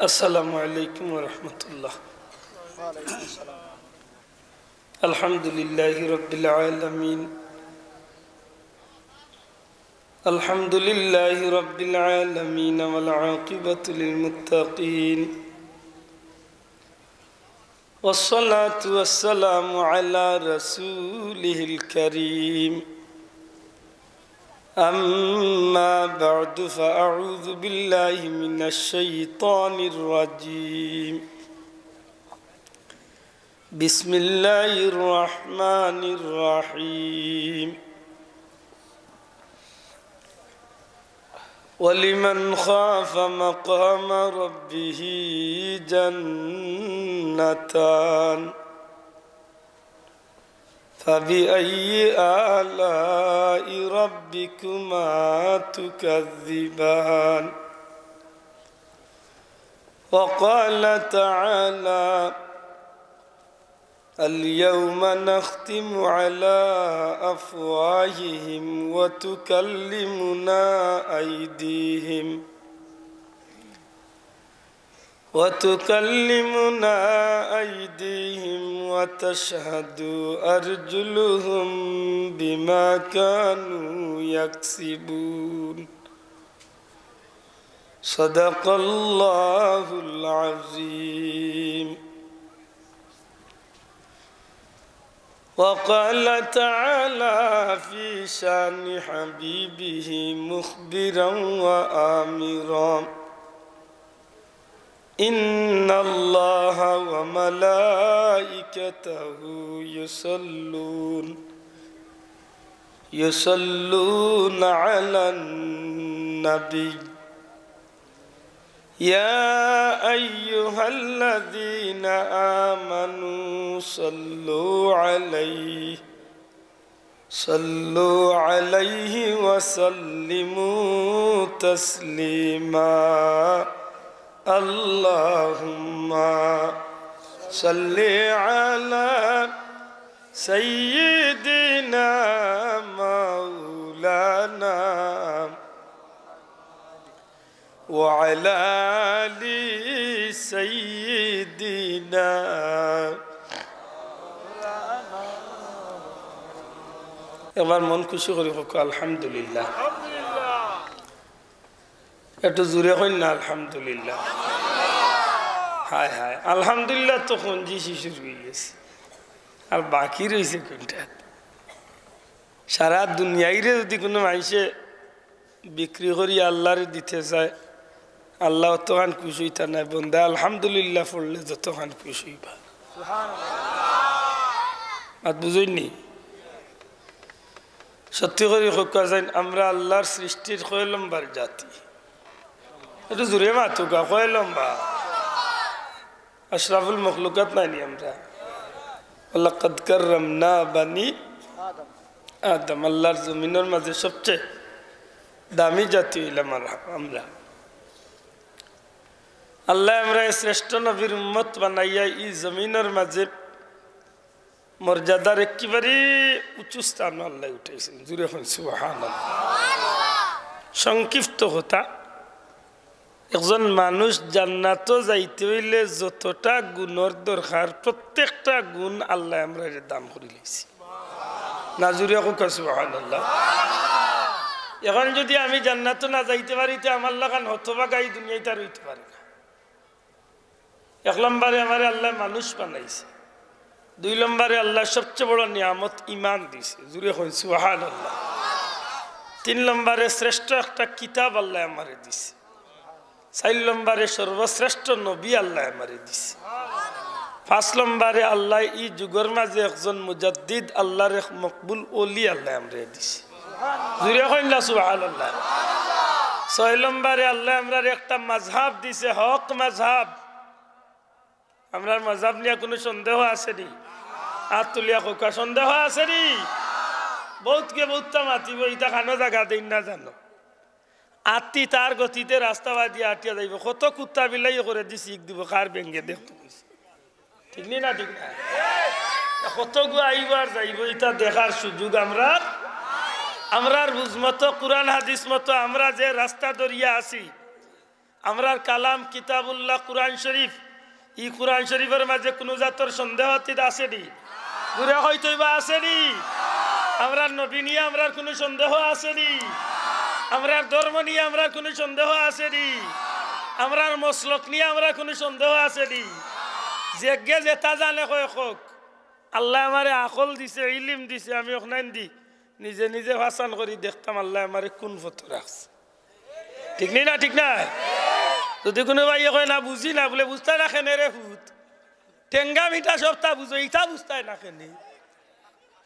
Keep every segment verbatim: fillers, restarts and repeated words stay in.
السلام عليكم ورحمة الله. الحمد لله رب العالمين. الحمد لله رب العالمين والعاقبة للمتقين. والصلاة والسلام على رسوله الكريم. أما بعد، فأعوذ بالله من الشيطان الرجيم. بسم الله الرحمن الرحيم. ولمن خاف مقام ربه جنتان. فبأي آلاء ربكما تكذبان؟ وقال تعالى: اليوم نختم على أفواههم وتكلمنا أيديهم، وتكلمنا أيديهم وتشهد أرجلهم بما كانوا يكسبون. صدق الله العظيم. وقال تعالى في شأن حبيبه مخبرا وآمرا: إن الله وملائكته يصلون، يصلون على النبي. يا أيها الذين آمنوا صلوا عليه، صلوا عليه وسلموا تسليما. اللهم صل على سيدنا مولانا وعلى آل سيدنا। একবার মন খুশি করি কউক্কা, আলহামদুলিল্লাহ। একটু জোরে কইন না, আলহামদুলিল্লাহ। হায় হায়, আলহামদুলিল্লাহ তো কঞ্জুসি শুরু অই গেছে, আর বাকি রইছে কুনটা? সারা দুনিয়াইরে যুদি কুনু মানষে বিক্রি করি আল্লারে দিতে চায়, আল্লাহ অতখান খুশ অইতা নায়। বন্দায় আলহামদুলিল্লাহ পড়লে যতখান খুশ অইবা। মাত বুঝইন নি? সত্যি করি কউক্কা চাইন, আমরা আল্লার সৃষ্টির কয় লম্বর জাতি? একটু জোরে মাতউক্কা, কয় লম্বর? আশরাফুল মখলুকাত নায় নি আমরা? ওয়ালাকাদ কাররামনা বানি আদম। আল্লার জমিনর মাঝে সবচে দামি জাতি অইলাম আর আমরা। আল্লায় আমরারে শ্রেষ্ঠ নবীর উম্মত বানাইয়া ই জমিনর মাঝে মর্যাদার একেবারে উঁচু স্থানো আল্লায় উঠাইছইন। জোরে কইন সুবহানাল্লাহ। সংক্ষিপ্ত কথা, একজন মানুষ জান্নাতো যাইতে অইলে যতটা গুণর দরকার, প্রত্যেকটা গুণ আল্লায় আমরারে দান করিলাইছে। না জোরে কউক্কা সুবহানাল্লাহ। এখন যুদি আমি জান্নাতো না যাইতে পারি, তে আমার লাখান হতভাগা ই দুনিয়াইত আর অইতে পারে না। এক লম্বরে আমারে আল্লায় মানুষ বানাইছে, দুই লম্বরে আল্লায় সবচে বড় নিয়ামত ইমান দিছে, জোরে কইন সুবহানাল্লাহ। তিন লম্বরে শ্রেষ্ঠ একটা কিতাব আল্লায় আমারে দিছে, চাইর লম্বরে সর্বশ্রেষ্ঠ নবী আল্লায় আমারে দিছে, পাঁচ লম্বরে আল্লায় ই যুগর মাঝে একজন মুজাদ্দিদ, আল্লার এক মকবুল ওলি আল্লায় আমরারে দিছে। জোরে কইন না সুবহানাল্লাহ। ছয় লম্বরে আল্লায় আমরারে একটা মাযহাব দিছে, হক মাযহাব। আমরার মাযহাব নিয়া কুনু সন্দেহ আছে নি? আত তুলিয়া কউক্কা, সন্দেহ আছে নি? বউতকে বউততা মাতিবো, ইতা কানো জাগা দেইন না জানো। আত্তি তার গতিতে রাস্তা বাদিয়া আটিয়া যাইবো। কত কুত্তা বিলাই করে দিছি, ইক দিবো কার বেঙ্গে দেখতো কইছে। ঠিক নি না? ঠিক না? কতগু আইবো আর যাইবো, ইতা দেখার সুযোগ আমরার, আমরার বুঝ মতো, কুরআন হাদিস মতো আমরা যে রাস্তা ধরিয়া আছি, আমরার কালাম কিতাবুল্লাহ কুরআন শরীফ, ই কুরআন শরীফর মাঝে কুনু জাতর সন্দেহ অতীত আছে নি? জুরে কইতইবা আছে নি? আমরার নবী নিয়া আমরার কুনু সন্দেহ আছে নি? আমরার ধর্ম নিয়া আমরার কুনু সন্দেহ আছে নি? আমরার মসলক নিয়া আমরার কুনু সন্দেহ আছে নি? যেগে যেতা জানে কয় কউক। আল্লায় আমারে আকল দিছে, ইলিম দিছে, আমি অখনাইন দি নিজে নিজে ফাসান করি দেখতাম আল্লায় আমারে কুন পথো রাখছে। ঠিক নি না? ঠিক না? যুদি কুনু ভাইয়ে কয়, "না, বুঝি না", বুলে, "বুঝতায় না কেনে রে পুত? টেঙ্গা মিঠা সবতা বুঝো, ইতা বুঝতায় না কেনে?"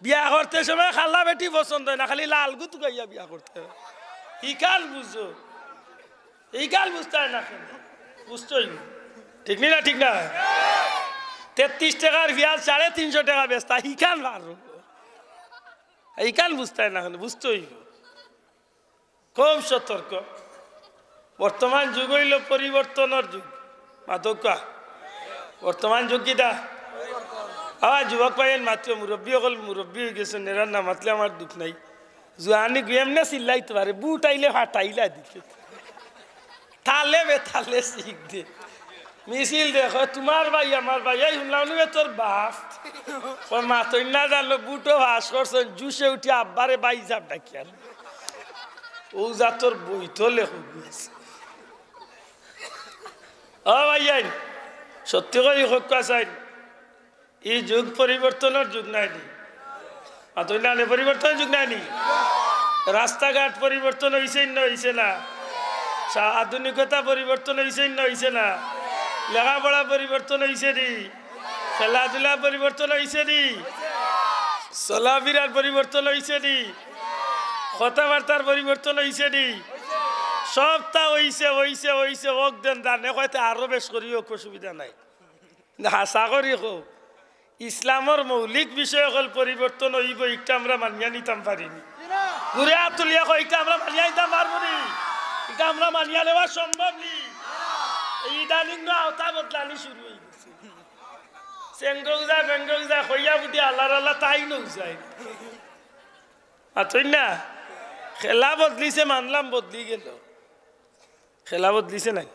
বিয়া করতে সময় কালা বেটি পছন্দ অয় না, খালি লাল গুত গাইয়া বিয়া করতে অয়। ইখান বুঝো, ইখান বুঝতায় না কেনে? বুঝতই। ঠিক নি না? ঠিক না? তেত্রিশ টেকার পিয়াজ সাড়ে তিনশো টেকা বেচতা, ইখান পারো। ইখান বুঝতায় না কেনে? বুঝতই। খুব সতর্ক। বর্তমান যুগ অইলো পরিবর্তনর যুগ। মাতউক্কা। বর্তমান যুগ কিতা? আবার যুবক ভাইয়াইন মাতিও, মুরব্বি অকল মুরব্বি অইগেছইন, এরা না মাতলে আমার দুখ নাই। জুয়ানি গু এমনে চিল্লাইতো পারে, বুট আইলে ফাটাইলা দিতে। তালে বে তালে শিখ দে। মিছিল দেখো, তুমার ভাই, আমার ভাই, এই হুনলাম নি বে তোর বাপ। কয় মাতইন না জানো, বুটো পাস করছইন, জুশে উঠি আব্বারে ভাইসাব ডাকিয়ার। অউ জাতর বই তো লেখক আছে। ও ভাইয়াইন, সত্যি করি কউক্কা চাইন, ই যুগ পরিবর্তনর যুগ নায় নি? মাতইন না নি, পরিবর্তনর যুগ নায় নি? রাস্তাঘাট পরিবর্তন অইছে না অইছে না? সা-, আধুনিকতা পরিবর্তন অইছে না অইছে না? লেখাপড়া পরিবর্তন অইছে নি? খেলাধুলা পরিবর্তন অইছে নি? চলাফিরার পরিবর্তন অইছে নি? কথাবার্তার পরিবর্তন অইছে নি? সবতা অইছে, অইছে, অইছে, অউক দেন দানে কয়তে আরো বেশ করি অউক, অসুবিধা নাই। কিন্তু হাছা করি কউক, ইসলামর মৌলিক বিষয় অকল পরিবর্তন অইবো, ইটা আমরা মানিয়া নিতাম পারি নি। জুরে আত তুলিয়া কউক, ইটা আমরা মানিয়া নিতাম পারবো নি? ইটা আমরা মানিয়া নেওয়া সম্ভব নি? এই ইদানিং নু আওতা বদলানি শুরু অইগেছে। চেঙ্গক যায়, বেঙ্গক যায়, কইয়া বুটি আল্লার আল্লা তাই নৌ যায়। মাতইন না? খেলা বদলিছে, মানলাম বদলি গেলো। খেলা বদলিছে নাই?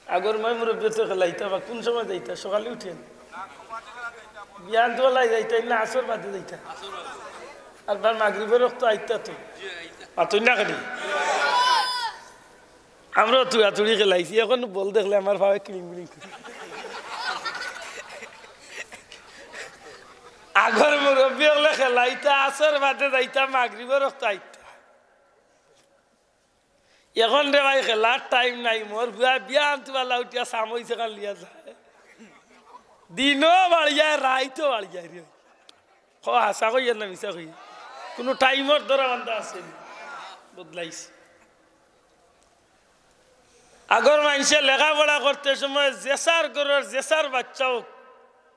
আগর মাই মুরব্বি তো খেলাইতা বা কুন সময় যাইতা? সকালে উঠিয়া নি? বিয়ান তো লাই যাইতা, না আসর বাদে যাইতা? আর বার মাগরিবর অক্ত আইতা তো। মাতইন না খালি। আমরাও তুড়াতুড়ি খেলাইছি, অখন বল দেখলে আমার পাওয়ে কিলিং বিলিং করে। আগর মুরব্বি অকলে খেলাইতা, আসর বাদে যাইতা, মাগরিবর অক্ত আইতা। অখন রে ভাই, খেলার টাইম নাই। মোর ফুয়া বিয়ান তুবালা উঠিয়া সামইছে খান লিয়া যায়। দিনও বাড়িয়ায়, রাইতও বাড়িয়ায় রে। হ, হাছা কইয়ার না মিছা কইয়ার? কুনু টাইমর ধরা বান্ধা আছে নি? বদলাইছে। আগর মাইনষে লেখাপড়া করতে সময় যেসার ঘরর যেসার বাইচ্চা অউক,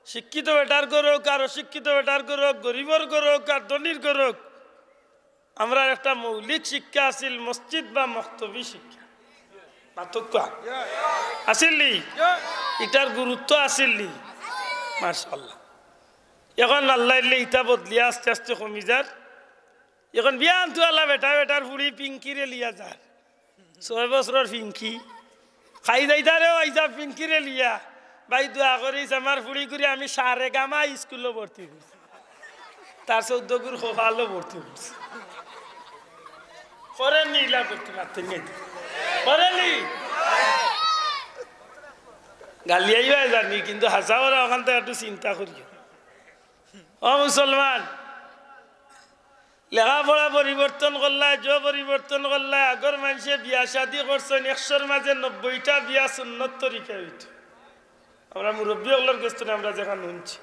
শিক্ষিত বেটার ঘর অউক আর অশিক্ষিত বেটার ঘর অউক, গরিবর ঘর অউক আর ধনির ঘর অউক, আমরার একটা মৌলিক শিক্ষা আছিল মসজিদ বা মক্তবি শিক্ষা। পার্থক্য আছিল নি? ইটার গুরুত্ব আছিল নি? মাশাআল্লাহ। অখন আল্লায় দিলে ইটা বদলিয়া আস্তে আস্তে কমি যার। অখন বিয়ান তুবালা বেটা বেটার ফুড়ি পিঙ্কিরে লিয়া যার। ছয় বছরর পিঙ্কি। খাই যাইতা রে ভাইসাব পিঙ্কিরে লিয়া। ভাই দোয়া করিস আমার ফুড়িগুরে আমি সারেগামা স্কুলো ভর্তি করছি। তার চৌদ্দগুর খোফালো ভর্তি করছি। করের নি ইলা ভর্তি মারতে নেই। করের নি? গালিয়াইও জানি, কিন্তু হাছা করা অখান তো একটু চিন্তা করিও। ও মুসলমান, লেখাপড়া পরিবর্তন করলায়, যুগ পরিবর্তন করলায়, আগর মাইনষে বিয়া শাদি করছইন, একশোর মাঝে নব্বইটা বিয়া সুন্নত তরিকায় অইতো। আমরা মুরব্বি অকলর গেছ থনে আমরা যেখান হুনছি।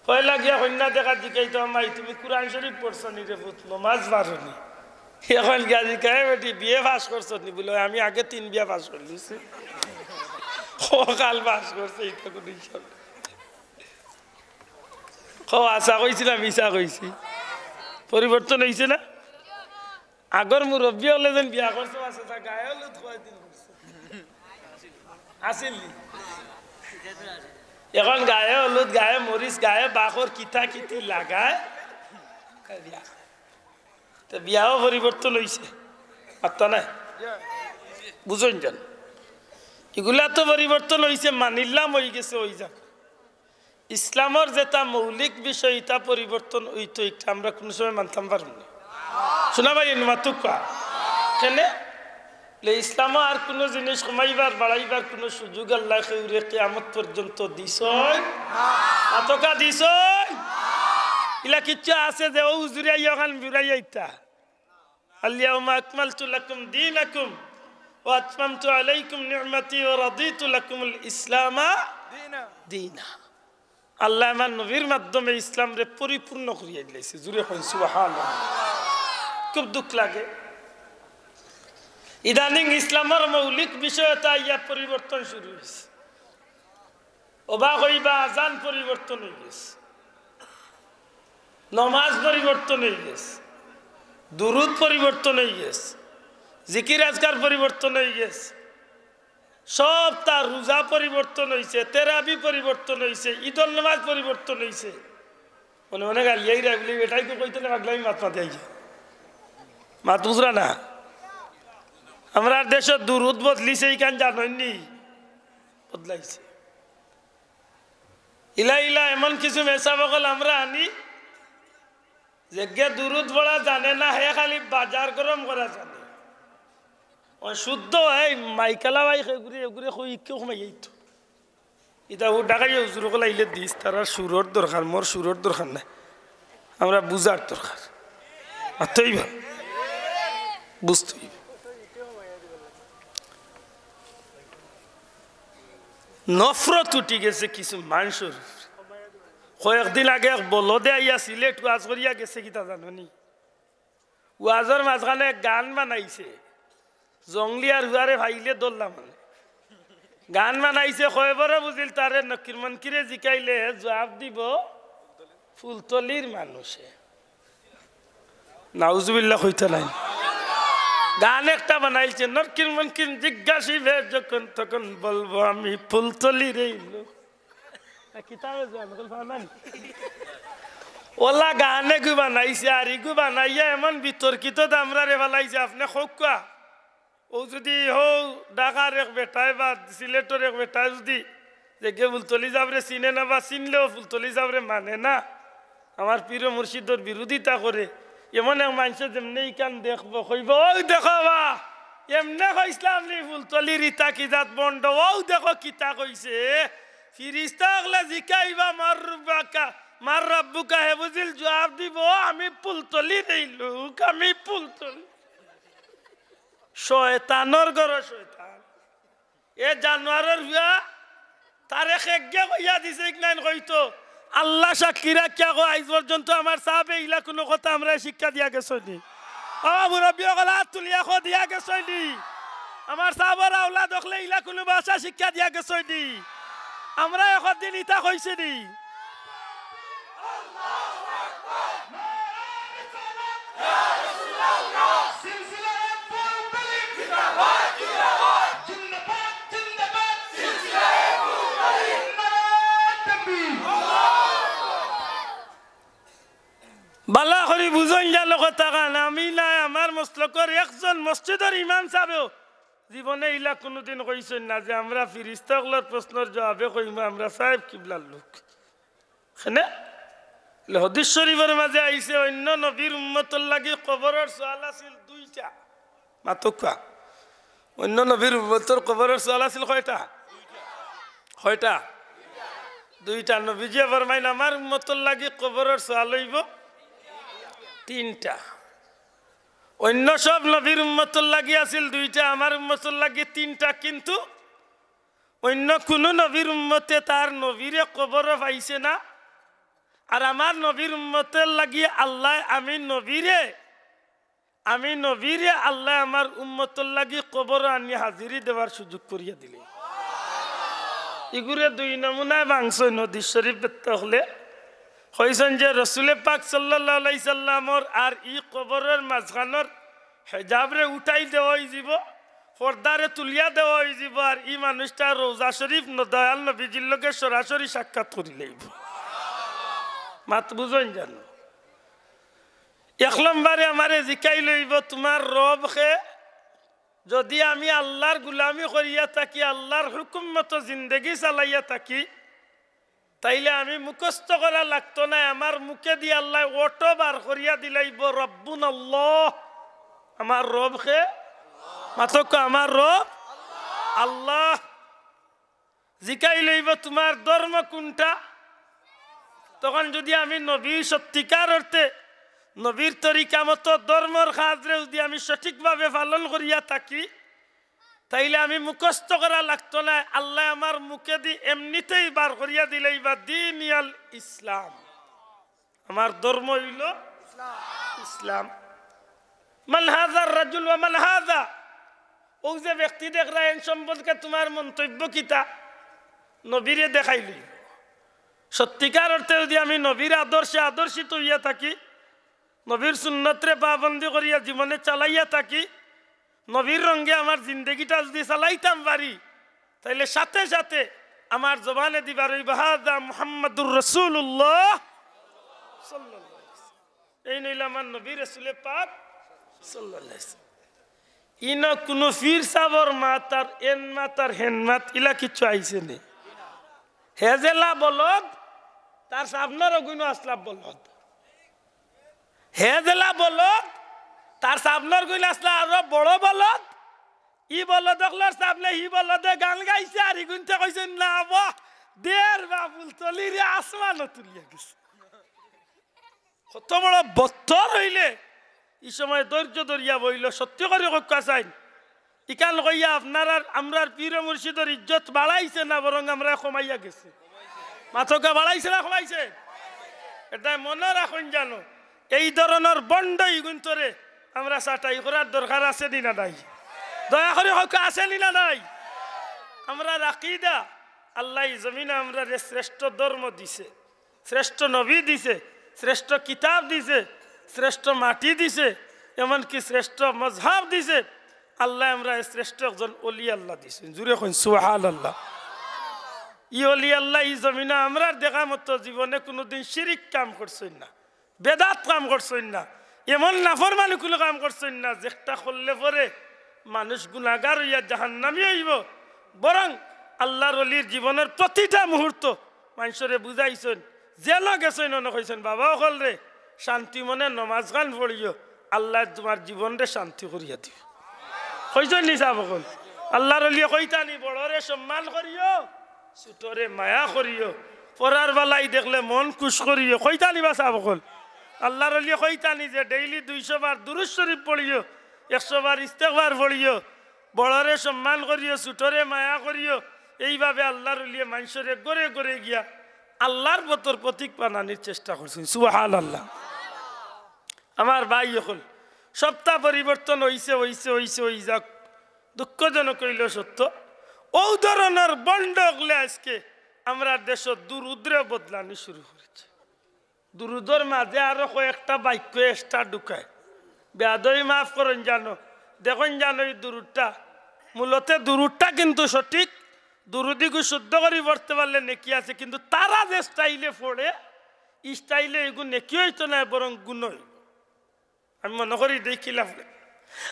পয়লা গিয়া কইন্যা দেখাত জিকাইতো, "আম্মাই, তুমি কুরআন শরীফ পড়ছো নি রে পুত, নমাজ পারো নি?" অখন গিয়া জিকায়, "এ বেটি, বিএ পাস করছো নি?" বুলে, "আমি আগে তিন বিয়া পাস করিলিছি।" কও কাল পাস করছে, ইটা কুনু হিসাব? কও, হাছা কইছি না মিছা কইছি? পরিবর্তন অইছে না? আগর মুরব্বি অকলে যেন বিয়া করছে, আছে তা গায়ে হলুদ কয়দিন করছে? আছিল নি? অখন গায়ে হলুদ, গায়ে মরিচ, গায়ে বাখর, কিতা কিতি লাগায়। তো বিয়াও পরিবর্তন অইছে। মাততা নায়? বুঝইন যান, ইগুলা তো পরিবর্তন অইছে, মানিলাম অইগেছে অউ জাগা। ইসলামর যেটা মৌলিক বিষয়, ইটা পরিবর্তন অইতো, ইটা আমরা কুনু সময় মানতাম পারমু না। হুনা ভাই, এন মাতুক্কা। কেনে? লে ইসলামো আর কুনু জিনিস কমাইবার, বাড়াইবার কুনু সুযোগ আল্লায় কেউরে কিয়ামত পর্যন্ত দিছইন? আতকা দিছইন? ইলা কিচ্ছু আছে যে অউ হুজুরে আইয়া অখান বিরাইয়া ইতা? اليوم أكملت لكم دينكم وأتممت عليكم نعمتي ورضيت لكم الإسلام دينا. আল্লায় আমার নবীর মাধ্যমে ইসলামরে পরিপূর্ণ করিয়া দিলাইছে। জুরে কইন সুবহানাল্লাহ। খুব দুখ লাগে, ইদানিং ইসলামর মৌলিক বিষয় ইটা আইয়া পরিবর্তন শুরু অইছে। অবাক অইবা, আজান পরিবর্তন অইগেছে, নমাজ পরিবর্তন অইগেছে, দুরুদ পরিবর্তন অইগেছে, জিকির আজকার পরিবর্তন অইগেছে, সবতা রোজা পরিবর্তন অইছে, তেরাবি পরিবর্তন অইছে, ইদর নমাজ পরিবর্তন অইছে। মনে মনে গালিয়াইরা বুলি বেটাইন্তে কইতো না, পাগলামি মাত মাতি আইছে। মাত বুঝরা না? আমরার দেশো দুরুদ বদলিছে, ইখান জানইননি? বদলাইছে। ইলা ইলা এমন কিছু মেসাব অকল আমরা আনি, যেগিয়ে দুরুদ পড়া জানে না, হে খালি বাজার গরম করা জানে। অউ শুদ্ধ অয়, মাইকালা ভাই এগুরে, এগুরে কই, ইকেও কমাই যাইতো। ইতা ও ঢাকাইয়া হুজুর অকল আইলে দিস, তারার সুরর দরকার, মোর সুরর দরকার নাই, আমরা বুঝার দরকার। আর তৈবা বুঝতই। নফরত উঠি গেছে কিছু মানষর উপরে। কয়েকদিন আগে এক বলদে আইয়া সিলেট ওয়াজ করিয়া গেছে, কিতা জানো নি? ওয়াজর মাঝখানো এক গান বানাইছে, জংলি আর হুয়ারে ফাইলে ধরলাম মানে। গান বানাইছে, কয়বরে বুঝিল তারে, নকির মনকিরে জিকাইলে হে জুয়াব দিবো ফুলতলির মানুষে। নাউজুবিল্লাহ কইতা নায়। গান একটা বানাইলছে, নকির মনকির জিজ্ঞাসিবে যখন তখন বলবো আমি ফুলতলির এই লোক। এ কিতাবে যে আমি কইলাম, "না, না।" ওলা গান এগু বানাইছে, আর ইগু বানাইয়া এমন বিতর্কিত দামরারে ফালাইছে, আপনে কউক্কা। অউ যুদি হউ ঢাকার এক বেটায় বা সিলেটর এক বেটায় যুদি যেগিয়ে ফুলতলি সাবরে চিনে না বা চিনলেও ফুলতলি সাবরে মানে না, আমার পীর মুর্শিদর বিরোধিতা করে, এমন এক মানষে যেমনে ইখান দেখবো কইবো, "অউ দেখো বা, এমনে কইছলাম নি ফুলতলির ইতা কি জাত ভন্ড, অউ দেখো কিতা কইছে।" ফিরিস্তা অকলে জিকাইবা, "মার রব্বাকা, মার রাব্বুকা?" হে বুঝিল জুয়াব দিবো, "আমি ফুলতলির এই লোক, আমি ফুলতলি।" শয়তানর ঘরো শয়তান। এ জানোয়ারর হুয়া, তারে কেগিয়ে কইয়া দিছে, ইখান কইতো। আল্লাহ সাক্ষী রাখিয়া কও, আইজ পর্যন্ত আমার সাবে ইলা কুনু কথা আমরারে শিক্ষা দিয়া গেছইন নি? ও মুরব্বি অকল আত তুলিয়া কও, দিয়া গেছইন নি? আমার সাবর আওলাদ অকলে ইলা কুনু ভাষা শিক্ষা দিয়া গেছইন নি? আমরারে একদিন ইতা কইছি নি? বালা করি বুঝইন জানো কথাখান, আমি নায়, আমার মসলকর একজন মসজিদর ইমাম সাবেও জীবনে ইলা কুনুদিন কইছইন না যে আমরা ফিরিস্তা অকলর প্রশ্নর জুয়াবে কইমু আমরা সাহেব কিবলার লোক। কেনে? অইলে হাদিস শরিফর মাজে আইছে, অইন্য নবীর উম্মতর লাগি কবরর সওয়াল আছিল দুইটা। মাতউক্কা। অইন্য নবীর উম্মতর কবরর সওয়াল আছিল কয়টা? কয়টা? দুইটা। নবীজিয়ে ফরমাইন, "আমার উম্মতর লাগি কবরর সওয়াল অইবো তিনটা।" অইন্য সব নবীর উম্মতর লাগি আছিল দুইটা, আমার উম্মতর লাগি তিনটা। কিন্তু অইন্য কুনু নবীর উম্মতে তার নবীরে কবরো পাইছে না। আর আমার নবীর উম্মতর লাগি আল্লায় আমি নবীরে, আমি নবীরে আল্লায় আমার উম্মতর লাগি কবরো আনিয়া হাজিরি দেওয়ার সুযোগ করিয়া দিলে। ইগুরে দুই নমুনায় ভাংছইন হাদিস শরিফ বেত্তা অকলে। কইছইন যে রসুলে পাক সাল্লাল্লাহু আলাইহি সাল্লামর আর ই কবরর মাজখানর হেজাবরে উঠাই দেওয়া অইযিবো, পর্দারে তুলিয়া দেওয়া অইযিবো, আর ই মানুষটা রওজা শরিফ ন-, দয়াল নবীজির লগে সরাসরি সাক্ষাৎ করিলাইবো। মাত বুঝইন জানো? এক নম্বরে আমারে জিকাইল অইবো, "তুমার রব কে?" যদি আমি আল্লাহর গুলামি করিয়া থাকি, আল্লাহর হুকুম মতো জিন্দেগি চালাইয়া থাকি, তাইলে আমি মুখস্থ করা লাগতো নায়, আমার মুখেদি আল্লায় অটো বার করিয়া দিলাইবো, "রব্বুন আল্লাহ।" আমার রব কে? মাতক, আমার রব আল্লাহ। জিকাইল অইবো, "তুমার ধর্ম কুনটা?" তখন যদি আমি নবী সত্যিকার অর্থে নবীর তরিকা মতো ধর্মর কাজরে যদি আমি সঠিকভাবে পালন করিয়া থাকি, তাইলে আমি মুখস্থ করা লাগতো নায়, আল্লায় আমার মুখেদি এমনিতেই বার করিয়া দিলাইবা, "দীনিয়াল ইসলাম।" আমার ধর্ম অইলো ইসলাম। "মান হাযার রাজুল ওয়া মান হাযা?" অউ যে ব্যক্তি দেখরায়, এন সম্পর্কে তুমার মন্তব্য কিতা? নবীরে দেখাইলি। সত্যিকার অর্থে যদি আমি নবীর আদর্শে আদর্শিত অইয়া থাকি, নবীর সুন্নতরে পাবন্দি করিয়া জীবনে চালাইয়া থাকি, নবীর রঙে আমার জিন্দেগিটা যদি চালাইতাম পারি, তাইলে সাথে সাথে আমার জবানেদি বার অইবো, "হাযা মুহাম্মাদুর রাসূলুল্লাহ সাল্লাল্লাহু আলাইহি ওয়াসাল্লাম।" এইন অইলা আমার নবী রাসূলে পাক সাল্লাল্লাহু আলাইহি ওয়াসাল্লাম। ইনো কুনু পীর সাবর মাত আর এন মাত আর হেন মাত ইলা কিচ্ছু আইছে নি। হে যেলা বলদ, তার সামনর অগুইনও আছলা বলদ। হে যেলা বলদ, তার সামনর গুইন আছলা আরো বড় বলদ। ই বলদ অকলর সামনে হি বলদে গান গাইছে, আর ইগুইন্তে কইছে, "না বাহ, দের বাবুল তলিরে আসমানো তুলিয়া গেছে।" কত বড় বত্তর অইলে ই সময় ধৈর্য ধরিয়া বইল, সত্যি করি কউক্কা চাইন। ইখান কইয়া আপনারার, আমরার পীর মুর্শিদর ইজ্জত বাড়াইছে না, বরং আমরার কমাইয়া গেছে? মাতকা, বাড়াইছে না কমাইছে? এটাই মনো রাখইন জানো, এই ধরনর ভণ্ড ইগুইন্তরে আমরা ছাটাই করার দরকার আছে নি না নাই? দয়া করি কউক্কা, আছে নি না নাই? আমরার আকিদা, আল্লায় ই জমিনো আমরারে শ্রেষ্ঠ ধর্ম দিছে, শ্রেষ্ঠ নবী দিছে, শ্রেষ্ঠ কিতাব দিছে, শ্রেষ্ঠ মাটি দিছে, এমনকি শ্রেষ্ঠ মজহাব দিছে। আল্লায় আমরারে শ্রেষ্ঠ একজন অলি আল্লাহ দিছে। জুরে কইন সুবহানাল্লাহ। ই অলি আল্লাহ ই জমিনো আমরার দেখা মতো জীবনে কুনুদিন শিরিক কাম করছইন না, বেদাত কাম করছইন না, এমন নাফরমানি কুনু কাম করছইন না, যেটা করলে পরে মানুষ গুনাগার অইয়া জাহান্নামী অইবো। বরং আল্লার অলির জীবনর প্রতিটা মুহূর্ত মানষরে বুঝাইছইন, জেলো গেছইন, অনো কইছইন, "বাবা অকলরে, শান্তি মনে নমাজখান পড়িও, আল্লায় তুমার জীবনরে শান্তি করিয়া দিবো।" কইছইন নি সাব অকল? আল্লার অলিয়ে কইতা নি, "বড়রে সম্মান করিও, ছোটরে মায়া করিও, পরার বালাই দেখলে মন খুশ করিও।" কইতা নি বা সাব অকল? আল্লার অলিয়ে কইতা নি যে daily দুইশো বার দুরূদ শরীফ পড়িও, একশো বার ইস্তেগফার পড়িও, বড়রে সম্মান করিও, ছোটরে মায়া করিও। এইভাবে আল্লার অলিয়ে মানষরে ঘরে ঘরে গিয়া আল্লার পথর পথিক বানানির চেষ্টা করছইন। সুবহানাল্লাহ। আমার ভাই অকল, সবতা পরিবর্তন অইছে, অইছে, অইছে, অই যাউক, দুঃখজনক অইলেও সত্য। অউ ধরনর ভণ্ড অকলে আইজকে আমরার দেশো দুরূদরে বদলানি শুরু করিছে। দুরূদর মাঝে আরো কয়েকটা বাক্য extra ঢুকায়। বেয়াদবি মাফ করইন জানো, দেখইন জানো ই দুরূদটা। মূলতে দুরূদটা কিন্তু সঠিক, দুরূদ ইগু শুদ্ধ করি পড়তে পারলে নেকি আছে, কিন্তু তারা যে style-এ পড়ে, ই style-এ ইগু নেকি অইতো নায়, বরং গুনা অইবো। আমি মনো করি দেখিলাম,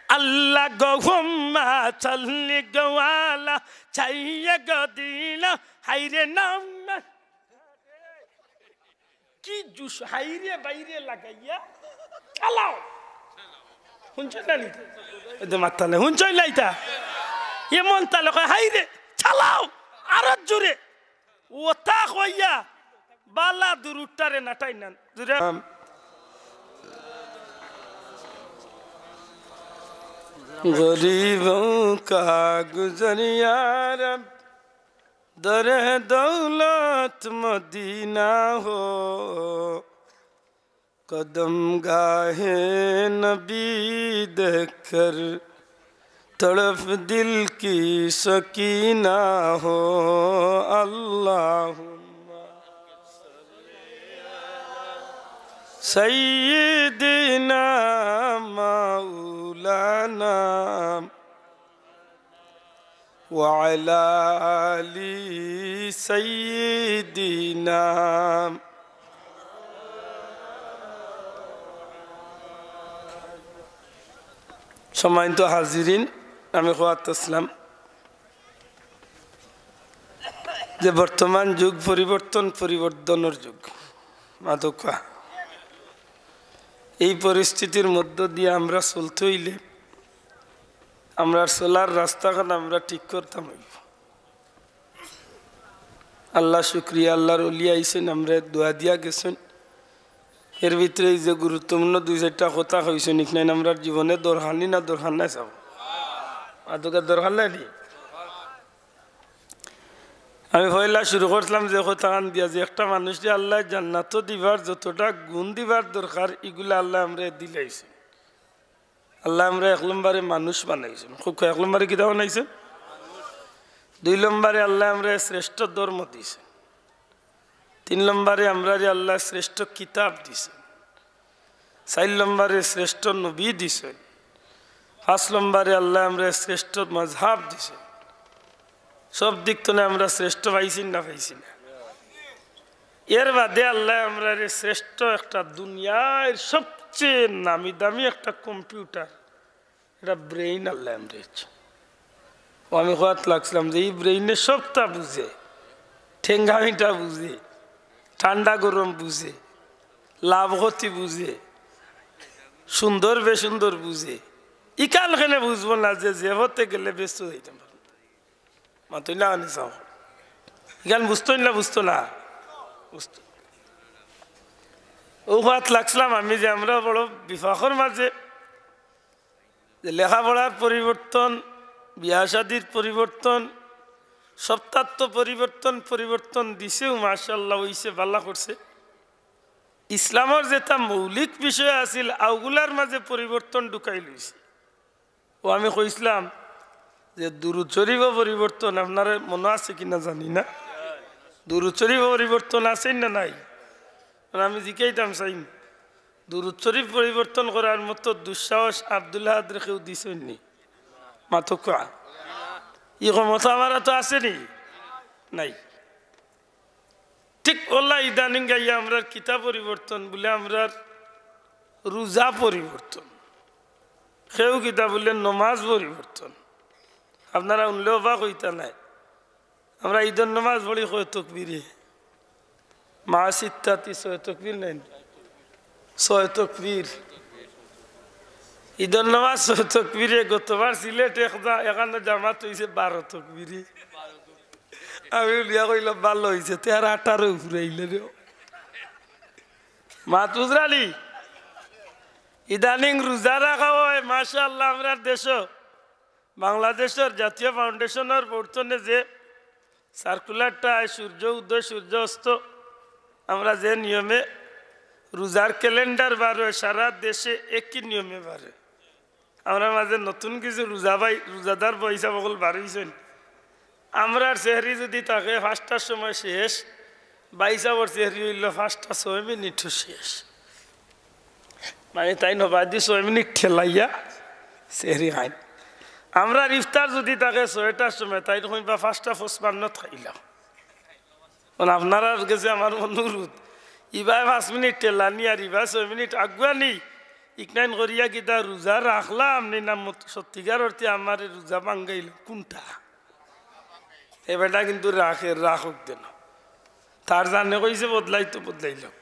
"আল্লাহুম্মা সাল্লি গো আলা সাইয়্যিদিনা হাইরে নাম।" কি জুস হাইরে বাইরে লাগাইয়া চালাও। হুনছইন না নি? এই যে মাতালে, হুনছইন না ইতা? এমন তালে কয়, "হাইরে, চালাও, আরো জুরে।" অতা কইয়া বালা দুরূদটারে নাটাইন না। জুরে। غریبوں کا گزر یا رب، در دولت مدینہ ہو، قدم گاہ نبی دیکھ کر تڑپ دل کی سکینہ ہو۔ اللہم سیدنا مولانا وعلی آل سیدنا۔ সম্মানিত হাজিরিন, আমি কওয়াত আছলাম যে বর্তমান যুগ পরিবর্তন, পরিবর্তনর যুগ। মাতউক্কা, এই পরিস্থিতির মধ্য দিয়া আমরা চলতে অইলে আমরার চলার রাস্তাখান আমরা ঠিক করতাম অইবো। আল্লাহ শুক্রিয়া, আল্লাহর অলি আইছইন, আমরারে দোয়া দিয়া গেছইন। এর ভিতরে এই যে গুরুত্বপূর্ণ দুই চাইরটা কথা কইছইন, ইখান আমরার জীবনে দরকার নি না দরকার নায়? চাও, আদুকা দরকার নায় নি? আমি পয়লা শুরু করছিলাম যে কথাখান দিয়া, যে একটা মানুষরে আল্লায় জান্নাতো দিবার যতটা গুণ দিবার দরকার, ইগুলা আল্লায় আমরারে দিলাইছইন। আল্লায় আমরারে এক নম্বরে মানুষ বানাইছইন। খুব এক নম্বরে কিতা বানাইছইন? দুই নম্বরে আল্লায় আমরারে শ্রেষ্ঠ ধর্ম দিছইন। তিন নম্বরে আমরারে আল্লায় শ্রেষ্ঠ কিতাব দিছইন। চাইর নম্বরে শ্রেষ্ঠ নবী দিছইন। পাঁচ নম্বরে আল্লায় আমরারে শ্রেষ্ঠ মজহাব দিছইন। সব দিক তনে আমরা শ্রেষ্ঠ পাইছি না পাইছি না? এর বাদে আল্লায় আমরারে শ্রেষ্ঠ একটা দুনিয়ার সবচেয়ে নামি দামি একটা কম্পিউটার, এটা ব্রেইন আল্লায় আমরারে দিছইন। ও আমি কওয়াত লাগছিলাম যে ই ব্রেইনে সবটা বুঝে, ঠেঙ্গা মিঠা বুঝে, ঠান্ডা গরম বুঝে, লাভ ক্ষতি বুঝে, সুন্দর বেসুন্দর বুঝে। ইখান কেনে বুঝবো না যে, যে পথে গেলে বেহেস্তো যাইতাম পারবো? মাতইন না কেনে চাও? ইখান বুঝতো না, বুঝতো না? বুঝতো। ও কওয়াত লাগছিলাম আমি যে আমরা বড় বিপাকর মাঝে, যে লেখাপড়ার পরিবর্তন, বিয়া শাদির পরিবর্তন, সবতার তো পরিবর্তন, পরিবর্তন দিছেও, মাশাআল্লাহ, অইছে, ভালা করছে। ইসলামর যেটা মৌলিক বিষয় আছিল, অগুলার মাঝে পরিবর্তন ঢুকাইলইছে। ও আমি কইছিলাম যে দুরুদ শরীফও পরিবর্তন, আপনারার মনো আছে কিনা জানি না, দুরুদ শরীফও পরিবর্তন আছে না নাই? আর আমি জিকাইতাম চাইন, দুরুদ শরীফ পরিবর্তন করার মতো দুঃসাহস আব্দুল আহাদরে কেউ দিছইন নি? মাতউক্কা। ই ক্ষমতা আমরার তো আছে নি? নাই। ঠিক অলা ইদানিং আইয়া আমরার কিতা পরিবর্তন বুলে, আমরার রোজা পরিবর্তন, কেউ কিতা বুলে নমাজ পরিবর্তন। আপনারা হুনলে অবাক অইতা নায়, আমরা ইদর নমাজ পড়ি কয় তকবিরে? মা সিত্তাতি, ছয় তকবির নায় নি? ছয় তকবির। ইদর নমাজ ছয় তকবিরে। গতবার সিলেট এক জা-, এখানো জামাত অইছে বারো তকবিরে। আমি উলিয়া কইলাম, "ভালা অইছে, তে আর আঠারো ফুরাইলে রে।" মাত বুঝরা নি? ইদানিং রোজা রাখা অয়, মাশাআল্লাহ, আমরার দেশো বাংলাদেশর জাতীয় ফাউন্ডেশনর বোর্ড তনে যে সার্কুলারটা আয়, সূর্য উদয়, সূর্য অস্ত, আমরা যে নিয়মে রোজার ক্যালেন্ডার বার অয়, সারা দেশে একই নিয়মে বার অয়। আমরার মাঝে নতুন কিছু রোজা ভাই, রোজাদার ভাইসাব অকল বার অইছইন। আমরার সেহরি যুদি থাকে পাঁচটার সময় শেষ, ভাইসাবর সেহরি অইলো পাঁচটা ছয় মিনিটও শেষ। মানে, তাইন হবায়দি ছয় মিনিট ঠেলাইয়া সেহরি খাইন। আমরার ইফতার যুদি থাকে ছয়টার সময়, তাইন কইবা পাঁচটা পঁচপান্নত খাইলাম। অখন আপনারার গেছে আমার অনুরোধ, ইবায় পাঁচ মিনিট ঠেলানি আর ইবায় ছয় মিনিট আগুয়ানি, ইকনাইন করিয়া কিতা রোজা রাখলাম নি না মত-, সত্যিকার অর্থে আমারে রোজা ভাঙ্গাইল কুনটা? এ বেটা কিন্তু রাখে, রাখউক দেন। তার জানে কইছে বদলাইতো বদলাইলউক।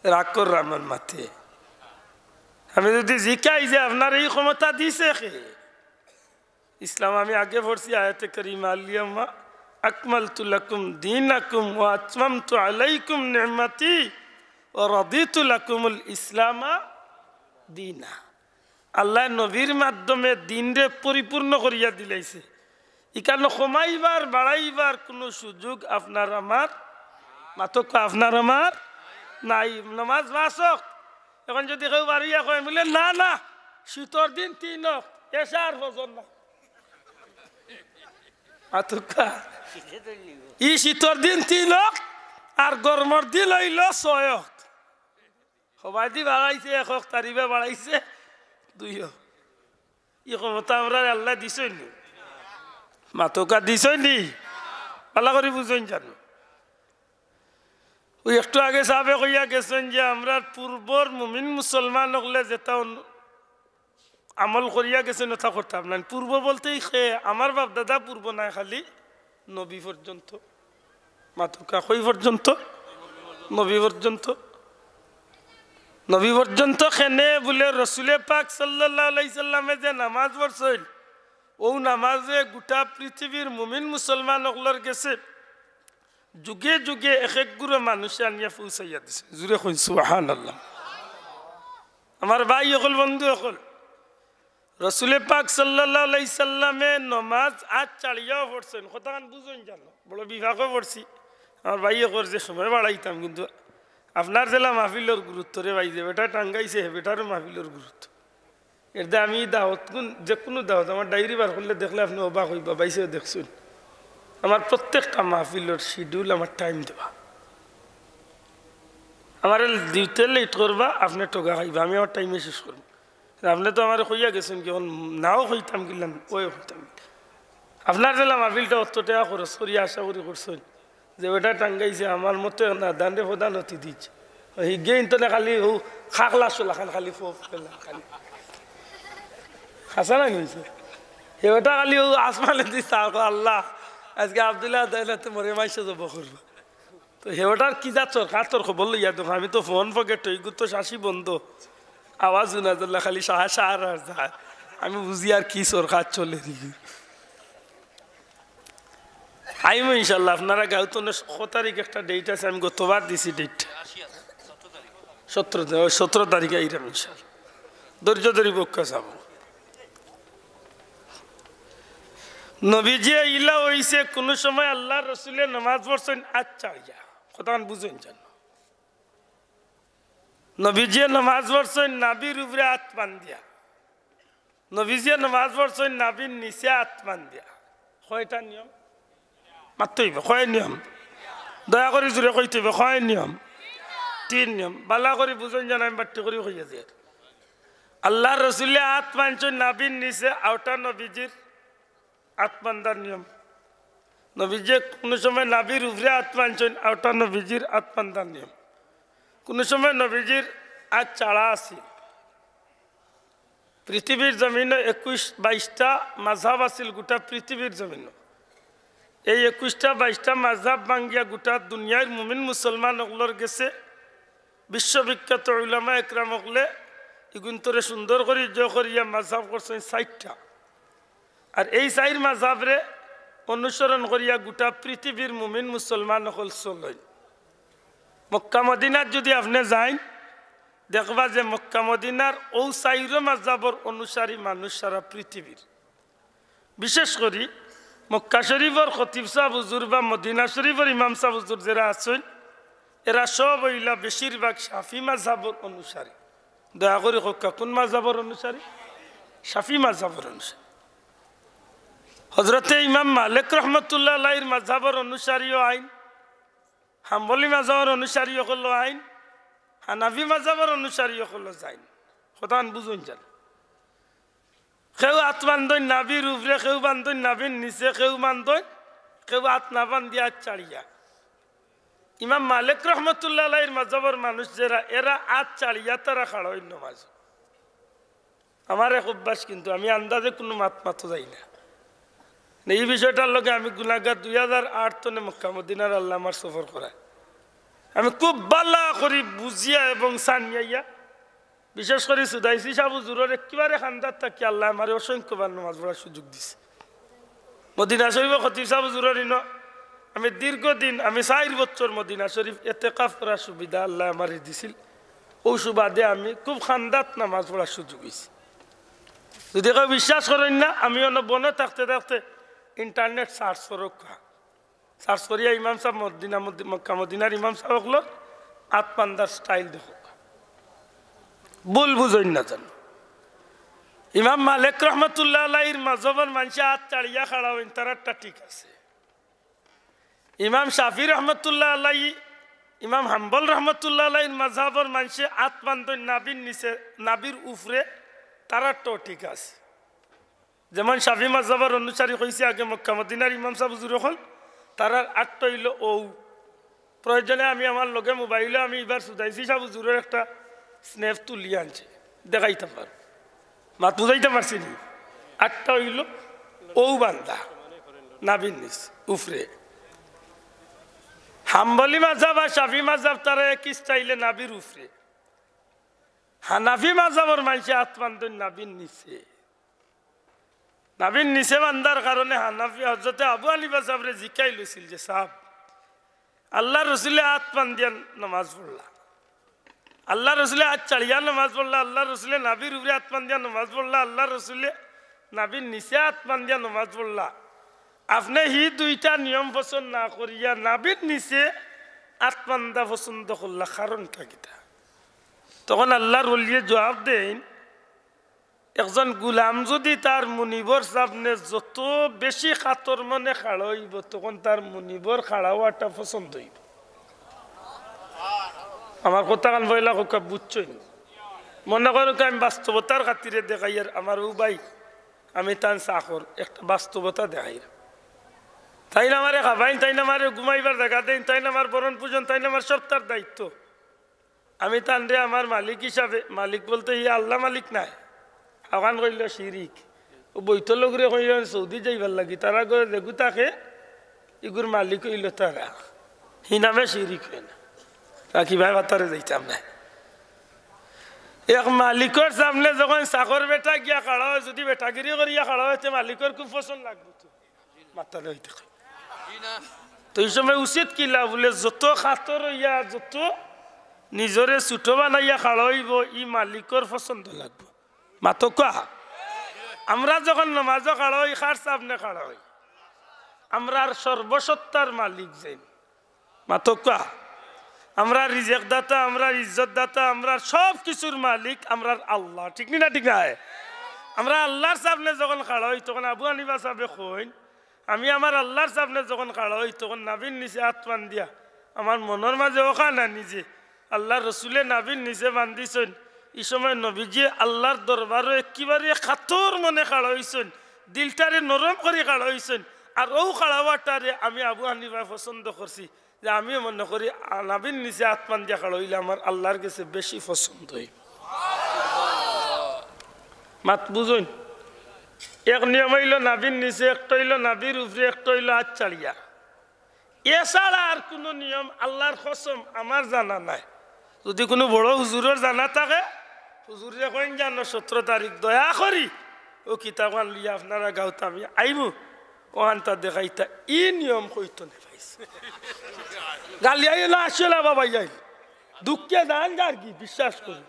রাগ কররা আমার মাতে। আমি যুদি জিকাই যে আপনারে ই ক্ষমতা দিছে কে? ইসলাম আমি আগে পড়ছি আয়াতে কারিমা, "আল ইয়াউমা আকমালতু লাকুম দীনাকুম ওয়া আতমামতু আলাইকুম নি'মাতি ওয়া রাদিতু লাকুমুল ইসলামা দীনা।" আল্লায় নবীর মাধ্যমে দিনরে পরিপূর্ণ করিয়া দিলাইছে। ইখানো কমাইবার, বাড়াইবার কুনু সুযোগ আপনার আমার, মাতউক্কা, আপনার আমার নাই। নমাজ পাঁচ অক্ত। অখন যুদি কেউ বারইয়া কয়, বুলে, "না, না, শীতর দিন তিন অক্ত, এশা আর ফজর না।" মাতউক্কা। ই শীতর দিন তিন অক্ত, আর গরমর দিন অইলো ছয় অক্ত। হবায়দি বাড়াইছে এক অক্ত, আর ইবায় বাড়াইছে দুই অক্ত। ই ক্ষমতা আমরারে আল্লায় দিছইন নি? মাতউক্কা, দিছইন নি? ভালা করি বুঝইন জানো। অউ একটু আগে সাবে কইয়া গেছইন যে আমরার পূর্বর মুমিন মুসলমান অকলে যেটা অন-, আমল করিয়া গেছইন, ওটা করতাম না। পূর্ব বলতেই খে, আমার বাপ দাদা পূর্ব নায়, খালি নবী পর্যন্ত। মাতুকা কই পর্যন্ত? নবী পর্যন্ত। নবী পর্যন্ত কেনে বুলে, রসুলে পাক সাল্লাল্লাহু আলাইহি সাল্লামে যে নামাজ পড়ছইন, অউ নামাজে গোটা পৃথিবীর মুমিন মুসলমান অকলর গেছে যুগে যুগে এক এক গুরু মানুষে আনিয়া পৌঁছাইয়া দিছে। জুরে কইন সুবহানাল্লাহ। আমার ভাই অকল, বন্ধু অকল, রসুলে পাক সাল্লাল্লাহু আলাইহি সাল্লামে নমাজ আত ছাড়িয়াও পড়ছইন। কথাখান বুঝইন জানো, বড় বিভাগও পড়ছি। আমার ভাইয়ে কর যে সময় বাড়াইতাম, কিন্তু আপনার জেলা মাহফিলর গুরুত্ব রে ভাই, যে বেটা টাঙ্গাইছে, হে বেটারও মাহফিলর গুরুত্ব। এর দে আমি দাওয়াত, কোন, যে কোনো দাওয়াত, আমার ডায়েরি বার করলে দেখলে আপনে অবাক অইবা, ভাইসাবে দেখছইন। আমার প্রত্যেকটা মাহফিলর শিডিউল, আমার টাইম দেওয়া। আমারে দিতে লেট করবা, আপনে ঠগা খাইবা, আমি আমার টাইমে শেষ করমু। আপনে তো আমারে কইয়া গেছইন কি, অখন নাও কইতাম কিলা, ওই কইতাম। আপনার জেলা মাহফিলটা অত টেকা খরচ করি আশা করি করছইন, যে বেটা টাঙ্গাইছে আমার মতো না, দানরে প্রধান অতি দিচ্ছে। হিগে ইন্তনে খালি হউ খাকলা চোলাখান খালি ফোফ খালি। হাছা না কইছে? হে বেটা খালি হউ আসমানে দিছে, আর কয়, "আল্লাহ, আজকে আব্দুল্লাহ দাইলাতে মরে মাইসে জব করবো।" তো হেওটার কি জাত সরকার তোর খবর লইয়া দেখো, আমি তো ফোন পকেট হই, তো শাসি বন্ধ, আওয়াজ শুনা যার না, খালি সাহা সাহার আর যায়। আমি বুঝি আর কি সরকার চলে দিবি। আইমু ইনশাল্লাহ, আপনারা গাঁও তো ক তারিখ একটা ডেট আছে, আমি গতবার দিছি ডেট, সতেরো, ওই সতেরো তারিখে আইরাম ইনশাল্লাহ। ধৈর্য ধরি বক্কা যাব। নবীজি ইলা অইছে, কুনু সময় আল্লাহর রসুলে নামাজ পড়ছইন আত ছাড়িয়া। কথাখান বুঝইন জানো। নবীজি নামাজ পড়ছইন নাভির উপরে আত বান্ধিয়া। নবীজি নামাজ পড়ছইন নাভির নিচে আত বান্ধিয়া। কয়টা নিয়ম? মাততে অইবো, কয় নিয়ম? দয়া করি জুরে কইতে অইবো, কয় নিয়ম? তিন নিয়ম। বালা করি বুঝইন জানো, আমি বাট্টি করি কইয়া দিয়ার। আল্লাহর রসুলে আত বান্ধছইন নাভির নিচে, অউটা নবীজির আত বান্ধার নিয়ম। নবীজি কুনু সময় নাভির উপরে আত বান্ধছইন, অউটা নবীজির আত বান্ধার নিয়ম। কুনু সময় নবীজির আত ছাড়া আছিল। পৃথিবীর জমিনো একুশ বাইশটা মাযহাব আছিল গোটা পৃথিবীর জমিনো। এই একুশটা বাইশটা মাযহাব ভাঙ্গিয়া গোটা দুনিয়ার মুমিন মুসলমান অকলর গেছে বিশ্ববিখ্যাত উলামা একরাম অকলে ইগুন্তরে সুন্দর করি জ করিয়া মাযহাব করছইন চাইরটা। আর এই চাইর মাযহাবরে অনুসরণ করিয়া গোটা পৃথিবীর মুমিন মুসলমান অকল চলইন। মক্কা মদিনাত যুদি আপনে যাইন, দেখবা যে মক্কা মদিনার অউ চাইরো মাযহাবর অনুসারী মানুষ সারা পৃথিবীর। বিশেষ করি মক্কা শরীফর খতিব সাব হুজুর বা মদিনা শরীফর ইমাম সাব হুজুর যেরা আছইন, এরা সব অইলা বেশিরভাগ শাফি মাযহাবর অনুসারী। দয়া করি কউক্কা, কুন মাযহাবর অনুসারী? শাফি মাযহাবর অনুসারী। হজরতে ইমাম মালিক রহমতুল্লাহ আলাইহির মাযহাবর অনুসারীও আইন, হাম্বলি মাযহাবর অনুসারী অকলও আইন, হানাফি মাযহাবর অনুসারী অকলও যাইন। কথাখান বুঝইন জানো। কেউ আত বান্ধইন নাভির উপরে, কেউ বান্ধইন নাভির নিচে, কেউ বান্ধইন, কেউ আত না বান্ধিয়া আত ছাড়িয়া। ইমাম মালিক রহমতুল্লাহ আলাইহির মাযহাবর মানুষ যেরা, এরা আত ছাড়িয়া তারা খাড়া অইন নমাজ। আমার এক অভ্যাস, কিন্তু আমি আন্দাজে কুনু মাত মাতো যাই না। নে, এই বিষয়টার লগে আমি গুনাগার। দুই হাজার আট তনে মক্কা মদিনার আল্লায় আমার সফর করায়। আমি খুব বালা করি বুঝিয়া এবং সানিয়াইয়া, বিশেষ করি সুদাইসি সাব হুজুরর একেবারে খান্দাত থাকি আল্লায় আমারে অসংখ্যবার নমাজ পড়ার সুযোগ দিছে। মদিনা শরীফর খতিব সাব হুজুরর ইনো আমি দীর্ঘদিন, আমি চাইর বছর মদিনা শরীফ এতেকাফ করার সুবিধা আল্লায় আমারে দিছিল। অউ সুবাদে আমি খুব খান্দাত নমাজ পড়ার সুযোগ অইছে। যুদি কেউ বিশ্বাস করইন না, আমি অনো বনো থাকতে থাকতে internet search করউক্কা। Search করিয়া ইমাম সাব মদিনা, মদি-, মক্কা মদিনার ইমাম সাব অকলর আত বান্ধার style দেখউক্কা। ভুল বুঝইন না জানো। ইমাম মালিক রহমতুল্লাহ আলাইহির মাযহাবর মানষে আত ছাড়িয়া খাড়া অইন, তারারটা ঠিক আছে। ইমাম শাফি রহমতুল্লাহ আলাইহি, ইমাম হাম্বল রহমতুল্লাহ আলাইহির মাযহাবর মানষে আত বান্ধইন নাভির নিচে, নাভির উপরে, তারারটাও ঠিক আছে। যেমন শাফি মাযহাবর অনুসারী কইছি আগে মক্কা মদিনার ইমাম সাব হুজুর অকল, তারার আতটা অইলো অউ। প্রয়োজনে আমি আমার লগে মোবাইলো আমি ইবার সুদাইসি সাব হুজুরর একটা snap তুলি আনছি, দেখাইতাম পারমু। মাত বুঝাইতাম পারছি নি? আটটা অইলো অউ বান্দা, নাভির নিচ, উপরে। হাম্বলি মাযহাব আর শাফি মাযহাব তারা একই স্টাইলে নাভির উপরে। হানাফি মাযহাবর মানষে আত বান্ধইন নাভির নিচে। নাভির নিচে বান্ধার কারণে হানাফি, হজরতে আবু হানিফা সাবরে জিকাইল অইছিল যে, "সাব, আল্লার রসুলে আত বান্ধিয়া নমাজ পড়লা, আল্লার রসুলে আত ছাড়িয়া নমাজ পড়লা, আল্লার রসুলে নাভির উপরে আত বান্ধিয়া নমাজ পড়লা, আল্লার রসুলে নাভির নিচে আত বান্ধিয়া নমাজ পড়লা, আপনে হি দুইটা নিয়ম পছন্দ না করিয়া নাভির নিচে আত বান্ধা পছন্দ করলা, কারণটা কিতা?" তখন আল্লার ওলিয়ে জবাব দেইন, একজন গুলাম যুদি তার মুনিবর সামনে যত বেশি কাতর মনে খাড়া অইবো, তখন তার মুনিবর খাড়া অওয়াটা পছন্দ অইবো। আমার কথাখান পয়লা কউক্কা বুঝছইন? মনে করউক্কা আমি বাস্তবতার খাতিরে দেখাইয়ার, আমার অউ ভাই, আমি তান চাকর, একটা বাস্তবতা দেখাইয়ার। তাইন আমারে খাবাইন, তাইন আমারে ঘুমাইবার জাগা দেইন, তাইন আমার ভরণ পোষণ, তাইন আমার সবতার দায়িত্ব। আমি তানরে আমার মালিক হিসাবে, মালিক বলতে ই আল্লা মালিক নায়, অখান কইলো শিরিক। অউ বইতল অগুরে কইলো সৌদি যাইবার লাগি, তারা ঘরে যেগু থাকে, ইগুর মালিক অইলো তারা। হি নামে শিরিক অয় না। বাকি ভাই বাতারে যাইতাম না। এক মালিকর সামনে যখন চাকর বেটা গিয়া খাড়া অয়, যুদি বেটাগিরি করিয়া খাড়া অয়, তে মালিকর খুব পছন্দ লাগবো তো। মাথা লই দেখে। তো ই সময় উচিত কিলা বুলে, যত কাতর অইয়া, যত নিজরে ছোট বানাইয়া খাড়া অইবো, ই মালিকর পছন্দ লাগবো। মাতউক্কা। আমরা যখন নমাজো খাড়া অই, কার সামনে খাড়া অই? আমরার সর্বসত্তার মালিক যেইন। মাতউক্কা। আমরার রিজেক দাতা, আমরার ইজ্জত দাতা, আমরার সব কিছুর মালিক, আমরার আল্লা। ঠিক নি না? ঠিক নায়? আমরা আল্লার সামনে যখন খাড়া অই, তখন আবু হানিফা সাবে কইন, আমি আমার আল্লার সামনে যখন খাড়া অই, তখন নাভির নিচে আত বান্ধিয়া আমার মনর মাঝে অখান আনি যে আল্লার রসুলে নাভির নিচে বান্ধিছইন। ই সময় নবীজি আল্লার দরবারো একেবারে কাতর মনে খাড়া অইছইন, দিলটারে নরম করি খাড়া অইছইন। আর অউ খাড়া অওয়াটারে আমি আবু হানিফায় পছন্দ করছি, যে আমি মনে করি আ-, নাভির নিচে আত বান্ধিয়া খাড়া অইলে আমার আল্লার গেছে বেশি পছন্দ অইবো। মাত বুঝইন? এক নিয়ম অইলো নাভির নিচে, একটা অইলো নাভির উপরে, একটা অইলো আত ছাড়িয়া। এছাড়া আর কুনু নিয়ম, আল্লার কসম, আমার জানা নাই। যুদি কুনু বড় হুজুরর জানা থাকে, হুজুররে কইন যেন সতরো তারিখ দয়া করি অউ কিতাবখান লইয়া আপনারার গাউত আমি আইমু, অখানতা দেখাইতা। ই নিয়ম কইতো নে পাইছে। গালি আইও না, আসলে বাবা আইল। দুঃখে দান যার কি, বিশ্বাস করি।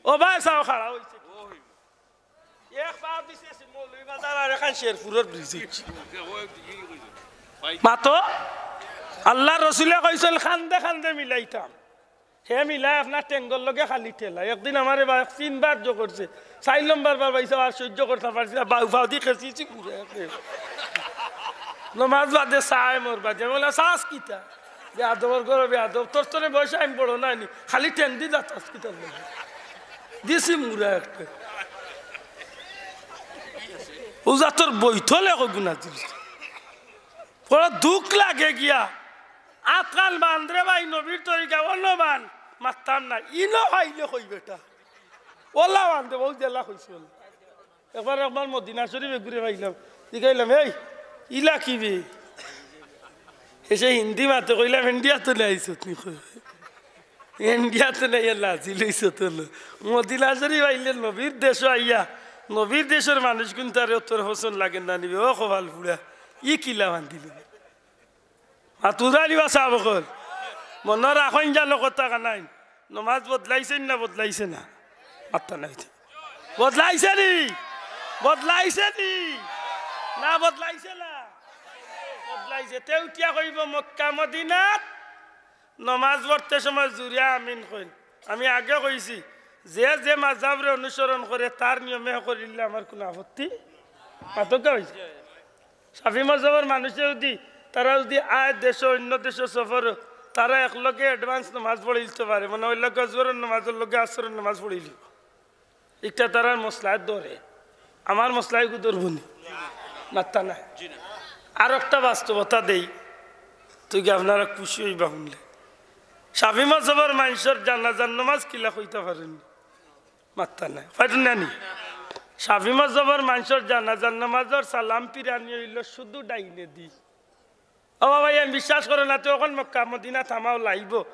ও ভাই, চাও খাড়া অইছে। এক পা দিছে মৌলভীবাজার আর এখান শেরপুরর ব্রিজ। মাতো, আল্লার রসুলে কইছইন, "কান্দে কান্দে মিলাইতাম।" হে মিলায় আপনার টেঙ্গর লগে খালি ঠেলা। একদিন আমারে বা তিনবার জো করছে, চাইর নম্বর বার বাইছে আর সহ্য করতাম পারছি না, বাউ ফাউ দি খেছিছি ঘুরে। নমাজ বাদে চায় মোর বাদে, আমি বললাম, "চাস কিতা? বেয়াদবর ঘরো বেয়াদব, তোর তোরে বয়সে আমি বড় নায় নি, খালি ঠেং দি যাতাস কিতা?" দিছি মুরা একটা। উজা তোর বইতলে কো গুনা দিল। বড় দুখ লাগে গিয়া। আতকান বান্ধরে ভাই নবীর তরিকা, অন্য বান মাততাম না। ইনো পাইলে কই বেটা। ওলা বান্ধে বউ জেলা কইছে ওলা। একবার, একবার মদিনা শরীফে ঘুরে পাইলাম। জিগাইলাম, "এই, ইলা কি বে?" এসে হিন্দি মাতে কইলাম, "ইন্ডিয়া তো নাই আইছত নি?" কই, "ইন্ডিয়া তো নাই, আল্লাহ আজি লইছত তো লো।" মদিনা শরীফ আইলে নবীর দেশো আইয়া, নবীর দেশর মানুষ কিন্তু আর অতর পছন্দ লাগে না নিবে। ও কপাল পুড়া, ই কিলা বান্ধিল। আর তুজানি বা সাব অকল, মনো রাখইন জানো কথা কানাইন। নমাজ বদলাইছে না, বদলাইছে না? মাত্তা নাই। বদলাইছে নি? বদলাইছে নি? না বদলাইছে না? বদলাইছে। তে উঠিয়া কইব মক্কা মদিনাত নমাজ পড়তে সময় জুরে আমিন কইন। আমি আগে কইছি, যে যে মাযহাবরে অনুসরণ করে তার নিয়মে করিলে আমার কুনু আপত্তি। মাতকা অইছে। শাফি মাযহাবর মানুষে যুদি, তারা যুদি আয় দেশো, অন্য দেশো সফরো, তারা একলগে advance নমাজ পড়িলিতো পারে, মানে অউ লগে জোহরর নমাজর লগে আসরর নমাজ পড়িলিবো। ইটা তারার মসলায় ধরে, আমার মসলায় ইগু ধরবো নি? মাত্তা নাই। আর একটা বাস্তবতা দেই, তুই কি আপনারা খুশি অইবা হুনলে? শাফি মাযহাবর মানষর জানাজার নমাজ কিলা কইতা পারইন নি? মাত্তা নাই, পারইন না নি? শাফি মজহবর মানষর জানাজার নামাজর সালাম ফিরানি অইলো শুধু ডাইনেদি। ও বাবা, ইয়ান বিশ্বাস করো না, তে অখন মক্কা মদিনা থামাও লাইবো।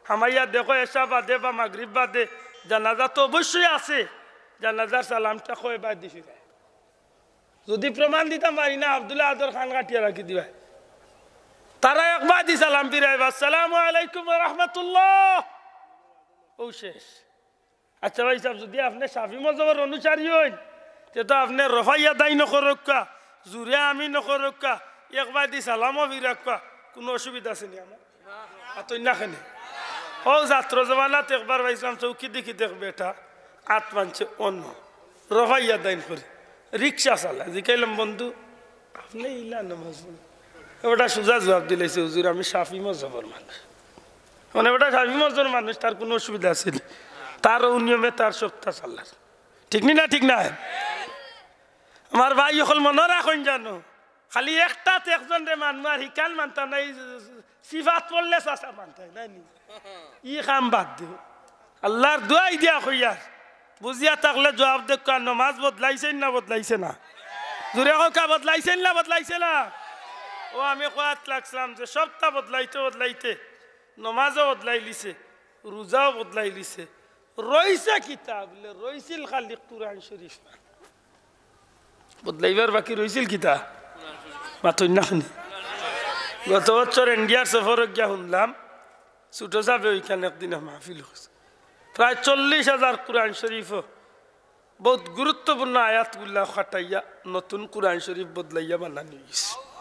হামাইয়া দেখো, এশা বাদে বা মাগরিব বাদে জানাজা তো অবশ্যই আছে, জানাজার সালামটা কয়বায়দি ফিরায়। যুদি প্রমাণ দিতাম পারি না, আব্দুল্লাহ আদর খান কাটিয়া রাখি দিবায়। তারা একবায়দি সালাম ফিরাইবা, "আসসালামু আলাইকুম ওয়া রাহমাতুল্লাহ।" ও শেষ। আচ্ছা ভাইসাব, যুদি আপনে শাফি মজহবর অনুসারী অইন, তে তো আপনে রফাইয়া দাই নকরউক্কা, জুরে আমি নকরউক্কা, একবায়দি সালামও ফিরাউক্কা, কুনু অসুবিধা আছে নি আমার? আতই না কেনে? ও যাত্র জমানাত একবার ভাইসাব চউখি দেখি দেখবে এটা, আত মানছে অন্য, রফাইয়া দাইন করে, রিক্সা চালা, জিকাইলাম, "বন্ধু, আপনে ইলা নামাজ পড়ো?" ওটা সুজা জুয়াব দিলাইছে, "হুজুর, আমি শাফি মজহবর মানুষ।" মানে ওটা শাফি মজহবর মানুষ, তার কুনু অসুবিধা আছে নি? তার ও নিয়মে তার সপ্তাহ চালার। ঠিক নি না? ঠিক না? আমার ভাই অকল মনো রাখইন জানো, খালি একটাত একজনরে মানমু আর হিকান মানতা নায়, সিফাত পড়লে চাচা মানতা নায় নি? ই কাম বাদ দেও। আল্লার দুয়াই দিয়া কইয়ার, বুঝিয়া থাকলে জুয়াব দেউক্কা, নমাজ বদলাইছইন না বদলাইছে না? জুরে কউক্কা, বদলাইছইন না বদলাইছে না? ও আমি কওয়াত লাগছিলাম যে সপ্তাহ বদলাইতে বদলাইতে নমাজও বদলাইলিছে, রুজাও বদলাইলিছে, রইছে কিতা? বুলে, রইছিল খালি কুরআন শরিফ। বদলাইবার বাকি রইছিল কিতা? মাতইন না কেনে? গত বছর ইন্ডিয়ার সফরো গিয়া হুনলাম, ছুটো সাবে অইখান একদিন মাহফিল অইছে। প্রায় চল্লিশ হাজার কুরআন শরিফো বউত গুরুত্বপূর্ণ আয়াতগুলা কাটাইয়া নতুন কুরআন শরিফ বদলাইয়া বানানি অইছে।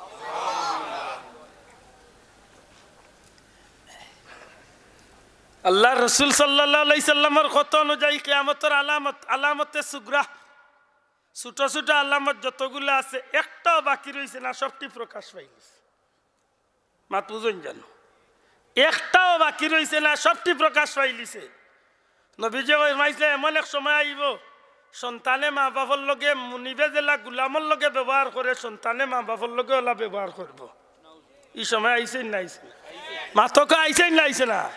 আল্লার রসুল সাল্লাল্লাহু আলাইহি সাল্লামর কথা অনুযায়ী কিয়ামতর আলামত, আলামতে সুগরা, ছুটো ছুটো আলামত যতগুলা আছে, একটাও বাকি রইছে না, সবটি প্রকাশ পাইলিছে। মাত বুঝইন জানো? একটাও বাকি রইছে না, সবটি প্রকাশ পাইলিছে। নবীজিয়ে ফরমাইছলা, এমন এক সময় আইবো, সন্তানে মা-বাফর লগে, মুনিবে যেলা গুলামর লগে ব্যবহার করে, সন্তানে মা-বাফর লগে অলা ব্যবহার করবো। ই সময় আইছে না আইছে না? মাতউক্কা, আইছে না আইছে না?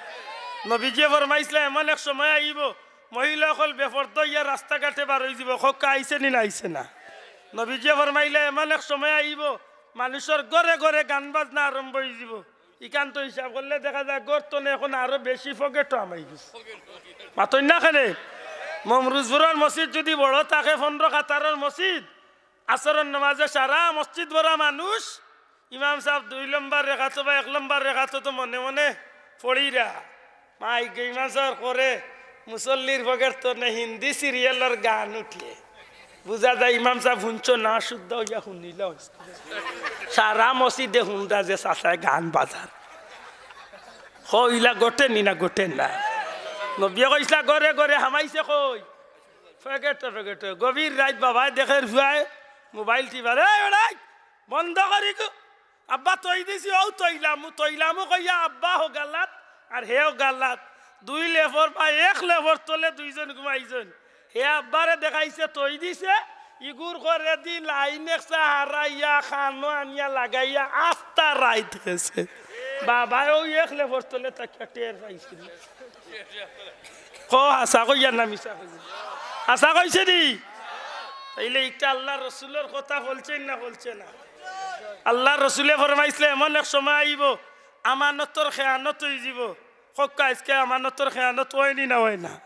নবীজিয়ে ফরমাইছলা, এমন এক সময় আইবো, মহিলা অকল বেপর্দা অইয়া রাস্তাঘাটে বার অইযিবো। কউক্কা, আইছে নি না আইছে না? নবীজিয়ে ফরমাইলা, এমন এক সময় আইবো, মানুষর ঘরে ঘরে গান বাজনা আরম্ভ অইযিবো। ইখান তো হিসাব করলে দেখা যায় ঘর তো না, এখন আরো বেশি পকেটো হামাই গেছে। মাতইন না কেনে? মমরুজপুরর মসজিদ যুদি বড় থাকে, পনরো কাতারর মসজিদ, আসরর নমাজে সারা মসজিদ ভরা মানুষ, ইমাম সাব দুই লম্বর রেখাতো বা এক লম্বর রেখাতো তো মনে মনে পড়িরা। মাইক গো ইমাম সাব করে, মুসল্লির পকেট তো নে হিন্দি সিরিয়ালর গান উঠে। বুঝা যায় ইমাম সাব হুনছো না, শুদ্ধ অইয়া হুনিলা। সারা মসজিদে হুনরা যে চাচায় গান বাজার। কইলা ঘটে নি না ঘটে না? নবীয়ে কইছলা ঘরে ঘরে হামাইছে কই? পকেটে পকেটে। গভীর রাইত বাবায় দেখের ফুয়ায় মোবাইল টিপার, "এই বেটাই, বন্ধ করি গো। আব্বা তই দিছি, অউ তইলামু, তইলামু" কইয়া আব্বা হগালাত আর হে হগালাত। দুই লেফর বা এক লেফর তলে দুইজন ঘুমাইছইন। হে আব্বারে দেখাইছে তই দিছে, ইগুর ঘরেদি লাইন একছা হারাইয়া, কানো আনিয়া লাগাইয়া আস্তা রাইত গেছে। বাবায় অউ এক লেফর তলে থাকিয়া টের পাইছিল। কও, হাছা কইয়ার না মিছা কইয়ার? হাছা কইছে নি? তাইলে ইটা আল্লার রসুলর কথা ফলছে না ফলছে না? আল্লার রসুলে ফরমাইছলা, এমন এক সময় আইবো, আমানতর খেয়ানত অইযিবো। কউক্কা, আইজকে আমানতর খেয়ানত অয় নি না অয় না?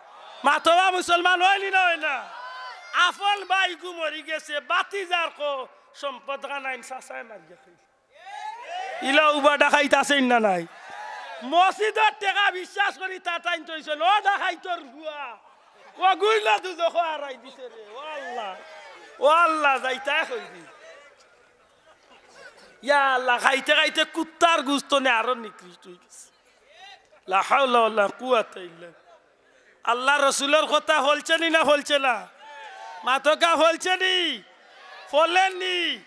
মাতো বা মুসলমান, অয় নি না অয় না? আফন ভাইগু মরি গেছে, ভাতিজার কও, সম্পদ খানাইন চাচায় মারিয়া খাইল। ইলা উবা ডাকাইত আছে না নাই? মসজিদর টেকা বিশ্বাস করি তাতাইন থইছইন, ও ডাকাইতর ফুয়া। ও গুইলা দুজখো হারাই দিছে রে, ও আল্লাহ। ও আল্লাহ, যাইতায় কই দি। ইয়া আল্লাহ, খাইতে খাইতে কুত্তার গুস্ত নে আরো নিকৃষ্ট অই গেছে। লা হাওলা ওয়ালা কুওয়াতা ইল্লা বিল্লাহ। আল্লার রসুলর কথা ফলছে নি না ফলছে না? মাতউক্কা, ফলছে নি? ফলের নি?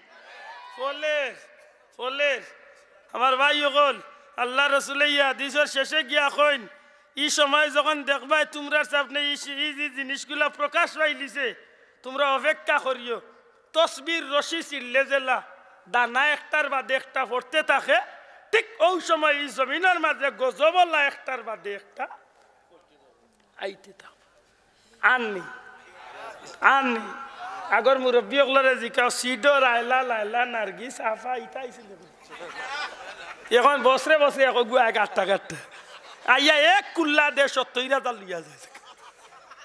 ফলের, ফলের। আমার ভাই অকল, আল্লার রসুলে ই হাদিসর শেষে গিয়া কইন, ই সময় যখন দেখবায় তুমরার সামনে ই, ই যে জিনিসগুলা প্রকাশ পাইলিছে, তুমরা অপেক্ষা করিও। তসবির রশি ছিঁড়লে যেলা দানা একটার বাদে একটা পড়তে থাকে, ঠিক অউ সময় ই জমিনর মাঝে গজবলা একটার বাদে একটা আইতে থাকবো। আর নি, আর নি। আগর মুরব্বী অকলরে জিকাও, সিডর, আইলা, লাইলা, নার্গিস, আফা, ইতা আইছিল। এখন বছরে বছরে এক গুয়া গাট্টা গাট্টা। আইয়া এক কুল্লা দে সত্তইর হাজার লইয়া যায়।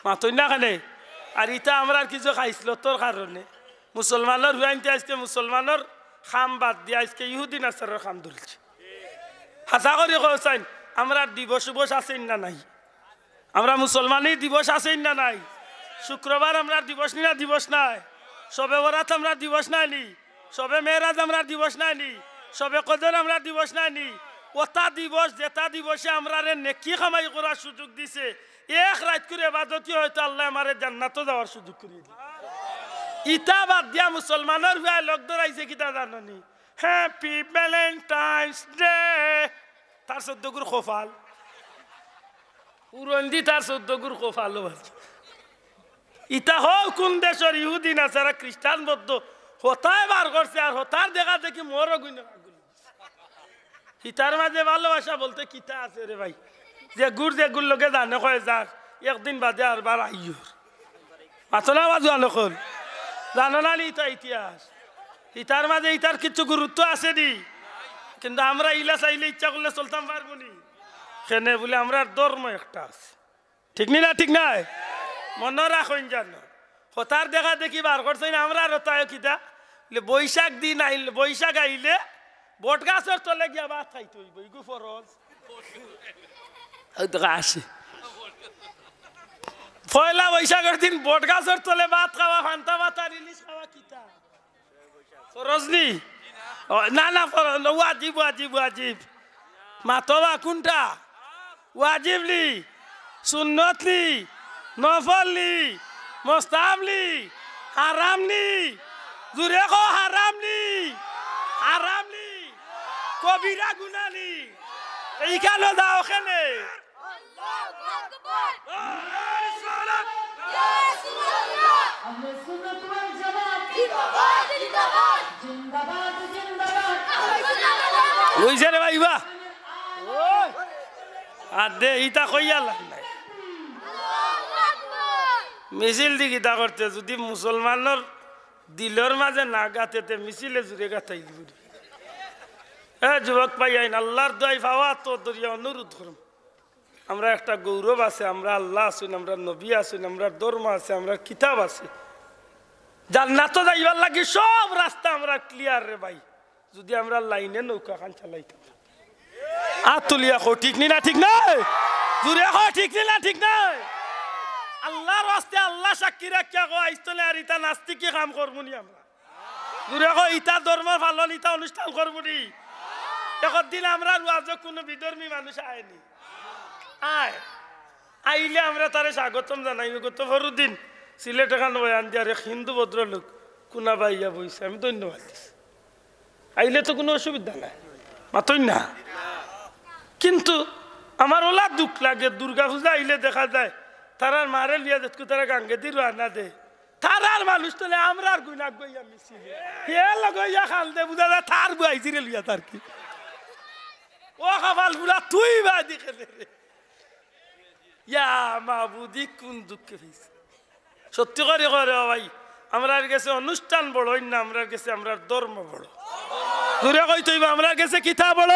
মাতইন না কেনে? আর ইতা আমরার কিছু খাইছলতর কারণে মুসলমানর হুয়াইন্তে আইজকে মুসলমানর কাম বাদ দিয়া আইজকে ইহুদি নাসারার কাম ধরছে। হাছা করি কও চাইন, আমরার দিবস উবস আছে না নাই? আমরা মুসলমানি দিবস আছে না নাই? শুক্রবার আমরার দিবস নি না দিবস নায়? শবে বরাত আমরার দিবস নায় নি? শবে মেরাজ আমরার দিবস নায় নি? শবে কদর আমরার দিবস নায় নি? অতা দিবস যেতা দিবসে আমরারে নেকি কামাই করার সুযোগ দিছে, এক রাইত করি এবাদতি হয়তো আল্লায় আমারে জান্নাতো যাওয়ার সুযোগ করি দিছে। ইতা বাদ দিয়া মুসলমানর হুয়ায় লগ ধরাইছে কিতা জানো নি? Happy Valentine's Day। তার চৌদ্দ গুর কপাল। উরন্দি তার চৌদ্দ গুর কপালও আছে। ইতা হউ কুন দেশর ইহুদি নাসারা খ্রিস্টান বৌদ্ধ হতায় বার করছে, আর হতার দেখা দেখি মোরও গুইন। হিতার মাঝে ভালোবাসা বলতে কিতা আছে রে ভাই? যে গুর যে গুর লগে জানে কয় যার, একদিন বাদে আরবার আইয়র। মাতইন না বা জোয়ান অকল। জানো না নি ইতা ইতিহাস? ইতার মাঝে ইতার কিছু গুরুত্ব আছে নি? কিন্তু আমরা ইলা চাইলে ইচ্ছা করলে চলতাম পারবো নি? কেনে বুলে আমরার ধর্ম একটা আছে। ঠিক নি না? ঠিক নায়? মনো রাখইন জানো। হতার দেখা দেখি বার করছইন আমরার হতায় কিতা? বুলে বৈশাখ দিন আইল, বৈশাখ আইলে বট গাছর তলে গিয়া ভাত খাইতে অইবো, ইগু ফরজ। ওই তো আসে। পয়লা বৈশাখর দিন বট গাছর তলে ভাত খাওয়া, ফান্তা ভাত আর ইলিশ খাওয়া কিতা? ফরজ নি? ও, না, না, ফরজ না, ওয়াজিব, ওয়াজিব, ওয়াজিব। মাতো বা কুনটা? ওয়াজিব নি? সুন্নত নি? নফল নি? মোস্তাহাব নি? হারাম নি? জুরে কও হারাম নি? হারাম নি? কবিরা গুনা নি? ইখানো যাও কেনে? আল্লাহু আকবার। নারায়ে রিসালাত। ইয়া রাসূলুল্লাহ। আহলে সুন্নাত ওয়াল জামাত। জিন্দাবাদ, জিন্দাবাদ। জিন্দাবাদ, জিন্দাবাদ। আহলে সুন্নাত ওয়াল জামাত। অইছে রে ভাই, বাহ। আর দে, ইতা কইয়া লাভ নাই। আল্লাহু আকবার। মিছিল দি কিতা করতে, যুদি মুসলমানর দিলর মাঝে না গাতে, তে মিছিলে জুরে গাতাইল বুলে। এ যুবক ভাইয়াইন, আল্লাহর দোয়াই পাওয়া তো দরিয়া অনুরোধ করমু। আমরা একটা গৌরব আছে, আমরা আল্লাহ আছইন, আমরা নবী আছইন, আমরা ধর্ম আছে, আমরা কিতাব আছে। জান্নাতো যাইবার লাগি সব রাস্তা আমরা clear রে ভাই, যুদি আমরা লাইনে নৌকা খান চালাইতাম। আত তুলিয়া কও, ঠিক নি না ঠিক নায়? জুরে কও, ঠিক নি না ঠিক নায়? আল্লাহর ওয়াস্তে আল্লাহ সাক্ষী রাখিয়া কও, আইজ তনে আর ইতা নাস্তিকি কাম করমু নি আমরা। জুরে কও, ইতা ধর্মর পালন, ইতা অনুষ্ঠান করমু নি। একদিন আমরার ওয়াজো কুনু বিধর্মী মানুষ আয় নি। আয়। আইলে আমরা তারে স্বাগতম জানাই। গত পরশু দিন সিলেট এখান বয়ান দিয়া এক হিন্দু ভদ্রলোক কুনাবায় আইয়া বইছে, আমি ধন্যবাদ দিছি। আইলে তো কুনু অসুবিধা নাই, মাতইন না। কিন্তু আমার অলা দুখ লাগে, দুর্গা পূজা আইলে দেখা যায় তারার মারে লইয়া যেতকু তারা গাঙ্গেদি রওয়ানা দেয়, তারার মানুষ তলে আমরার গুইন আগুয়াইয়া মিছিল। হে লগে ইয়া খাল দে, বুঝা যায় তার বুয়াইজিরে লইয়া তার কি। ও কপাল পুড়া, তুই বাদি কেনে রে? ইয়া মাবুদি, কোন দুঃখে পাইছে? সত্যি করি কও রে ভাই, আমরার গেছে অনুষ্ঠান বড় অইন না, আমরার গেছে আমরার ধর্ম বড়। জুরে কইতে অইবো, আমরার গেছে কিতা বড়?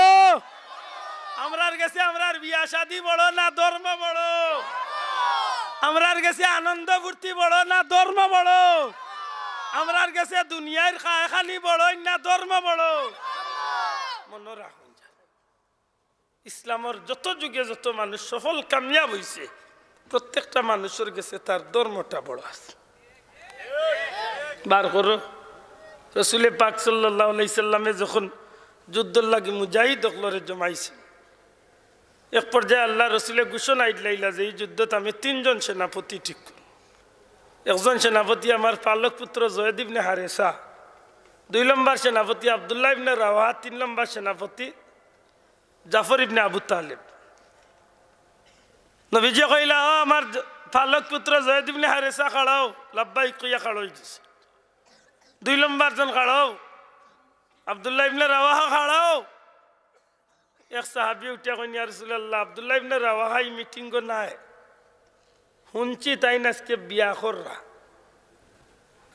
আমরার গেছে আমরার বিয়া শাদি বড় না ধর্ম বড়? আমরার গেছে আনন্দ ফুর্তি বড় না ধর্ম বড়? আমরার গেছে দুনিয়ার খায় খানি বড় অইন না ধর্ম বড়? মনো রাখইন। ইসলামর যত যুগে যত মানুষ সফল কামিয়াব অইছে, প্রত্যেকটা মানুষর গেছে তার ধর্মটা বড় আছে। বার করো, রসুলে পাক সাল্লাল্লাহু আলাইহি সাল্লামে যখন যুদ্ধর লাগি মুজাহিদ অকলরে জমাইছে, এক পর্যায়ে আল্লার রসুলে ঘোষণা দিলাইলা যে ই যুদ্ধত আমি তিনজন সেনাপতি ঠিক করমু। একজন সেনাপতি আমার পালক পুত্র জয়েদ ইবনে হারেসা, দুই নম্বর সেনাপতি আব্দুল্লাহ ইবনে রাওয়াহা, তিন নম্বর সেনাপতি জাফর ইবনে আবু তালেব। নবীজিয়ে কইলা, "ও আমার জ-, পালক পুত্র জয়েদ ইবনে হারেসা, খাড়াও।" "লাব্বাইক" কইয়া খাড়া অইগেছে। দুই নম্বর জন খাড়াও, আব্দুল্লাহ ইবনে রাওয়াহা খাড়াও। এক সাহাবী উঠিয়া কইন, "ইয়া রাসূলুল্লাহ, আব্দুল্লাহ ইবনে রাওয়াহা ই মিটিংও নাই, হুনছি তাইন আইজকে বিয়া কররা।"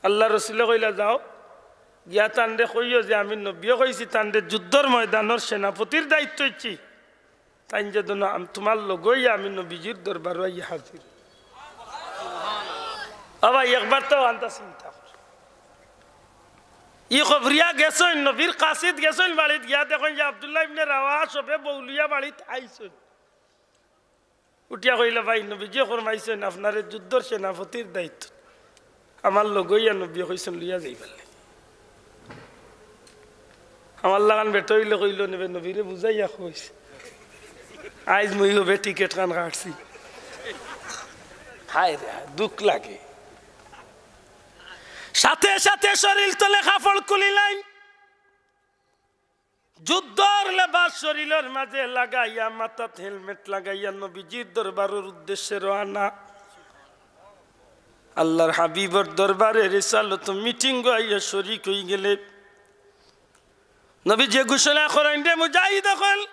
আল্লার রসুলে কইলা, "যাও, গিয়া তানরে কইও যে আমি নবীয়ে কইছি, তানরে যুদ্ধর ময়দানর সেনাপতির দায়িত্ব দিছি। তাইন যেন আম-, তুমার লগে অইয়া আমি নবীজির দরবারো আইয়া হাজির।" ও ভাই, একবার তো আনতা চিন্তা কর। ই খবরিয়া গেছইন, নবীর কাছিত গেছইন, বাড়িত গিয়া দেখইন যে আব্দুল্লাহ ইবনে রাওয়াহা সবে বউ লইয়া বাড়িত আইছইন। উঠিয়া কইলা, "ভাই, নবীজিয়ে ফরমাইছইন আপনারে যুদ্ধর সেনাপতির দায়িত্ব, আমার লগে অইয়া নবীয়ে কইছইন লইয়া যাইবার লাগি।" আমার লাখান বেটা অইলে কইলো, "নেবে নবীরে বুঝাইয়া কইস, আইজ মুই হবে টিকেট খান কাটছি।" হায় রে, হায়, দুখ লাগে। সাথে সাথে শরীল তনে কাপড় খুলিলাইন, যুদ্ধর লেবাস শরীলর মাঝে লাগাইয়া, মাথাত হেলমেট লাগাইয়া নবীজির দরবারর উদ্দেশ্যে রওয়ানা। আল্লার হাবিবর দরবারে রিসালত মিটিংও আইয়া শরিক অইগেলে নবীজিয়ে ঘোষণা করইন, "রে মুজাহিদ অকল,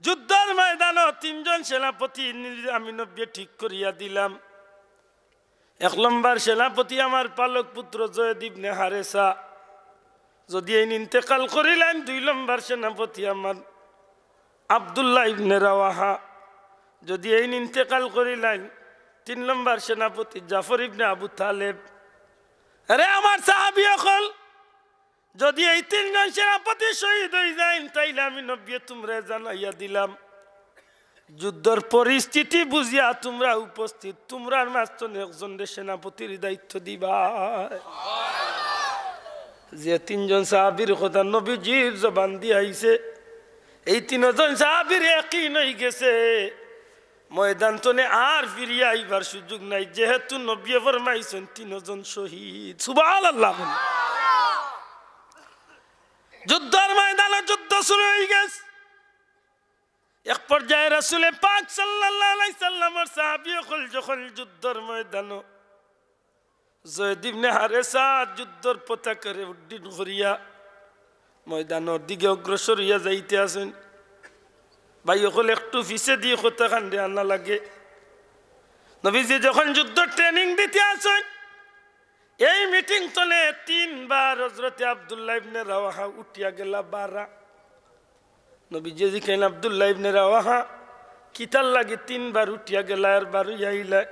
যুদ্ধর ময়দানো তিনজন সেনাপতি নি-, আমি নবীয়ে ঠিক করিয়া দিলাম। এক নম্বর সেনাপতি আমার পালক পুত্র জয়েদ ইবনে হারেসা, যদি এইন ইন্তেকাল করিলাইন, দুই নম্বর সেনাপতি আমার আব্দুল্লাহ ইবনে রাওয়াহা, যদি এইন ইন্তেকাল করিলাইন, তিন নম্বর সেনাপতি জাফর ইবনে আবু তালেব।" আরে আমার সাহাবী অকল, যদি এই তিনজন সেনাপতি শহীদ অইযাইন, তাইলে আমি নবীয়ে তুমরারে জানাইয়া দিলাম, যুদ্ধর পরিস্থিতি বুঝিয়া তুমরা উপস্থিত, তুমরার মাঝ তনে একজনরে সেনাপতির দায়িত্ব দিবা। যে তিনজন সাহাবীর কথা নবীজির জবান দিয়া আইছে, এই তিনজন সাহাবীর একিন অইগেছে, ময়দান তনে আর ফিরিয়া আইবার সুযোগ নাই, যেহেতু নবীয়ে ফরমাইছইন তিনজন শহীদ। সুবহানাল্লাহ। যুদ্ধর ময়দানো যুদ্ধ শুরু অইগেছে। এক পর্যায়ে রাসুলে পাক সাল্লাল্লাহু আলাইহি সাল্লামর সাহাবী অকল যখন যুদ্ধর ময়দানো জয়েদ ইবনে হারেসা যুদ্ধর পতাকারে উড্ডীন করিয়া ময়দানর দিকে অগ্রসর অইয়া যাইতে আছইন। ভাই অকল, একটু পিছেদি কথাখানরে আনা লাগে। নবীজিয়ে যখন যুদ্ধর training দিতে আছইন, এই মিটিং তনে তিনবার হযরতে আব্দুল্লাহ ইবনে রাওয়াহা উঠিয়া গেলা বারা। নবীজিয়ে জিকাইন, "আব্দুল্লাহ ইবনে রাওয়াহা, কিতার লাগি তিনবার উঠিয়া গেলায় আর বারইয়া আইলায়?"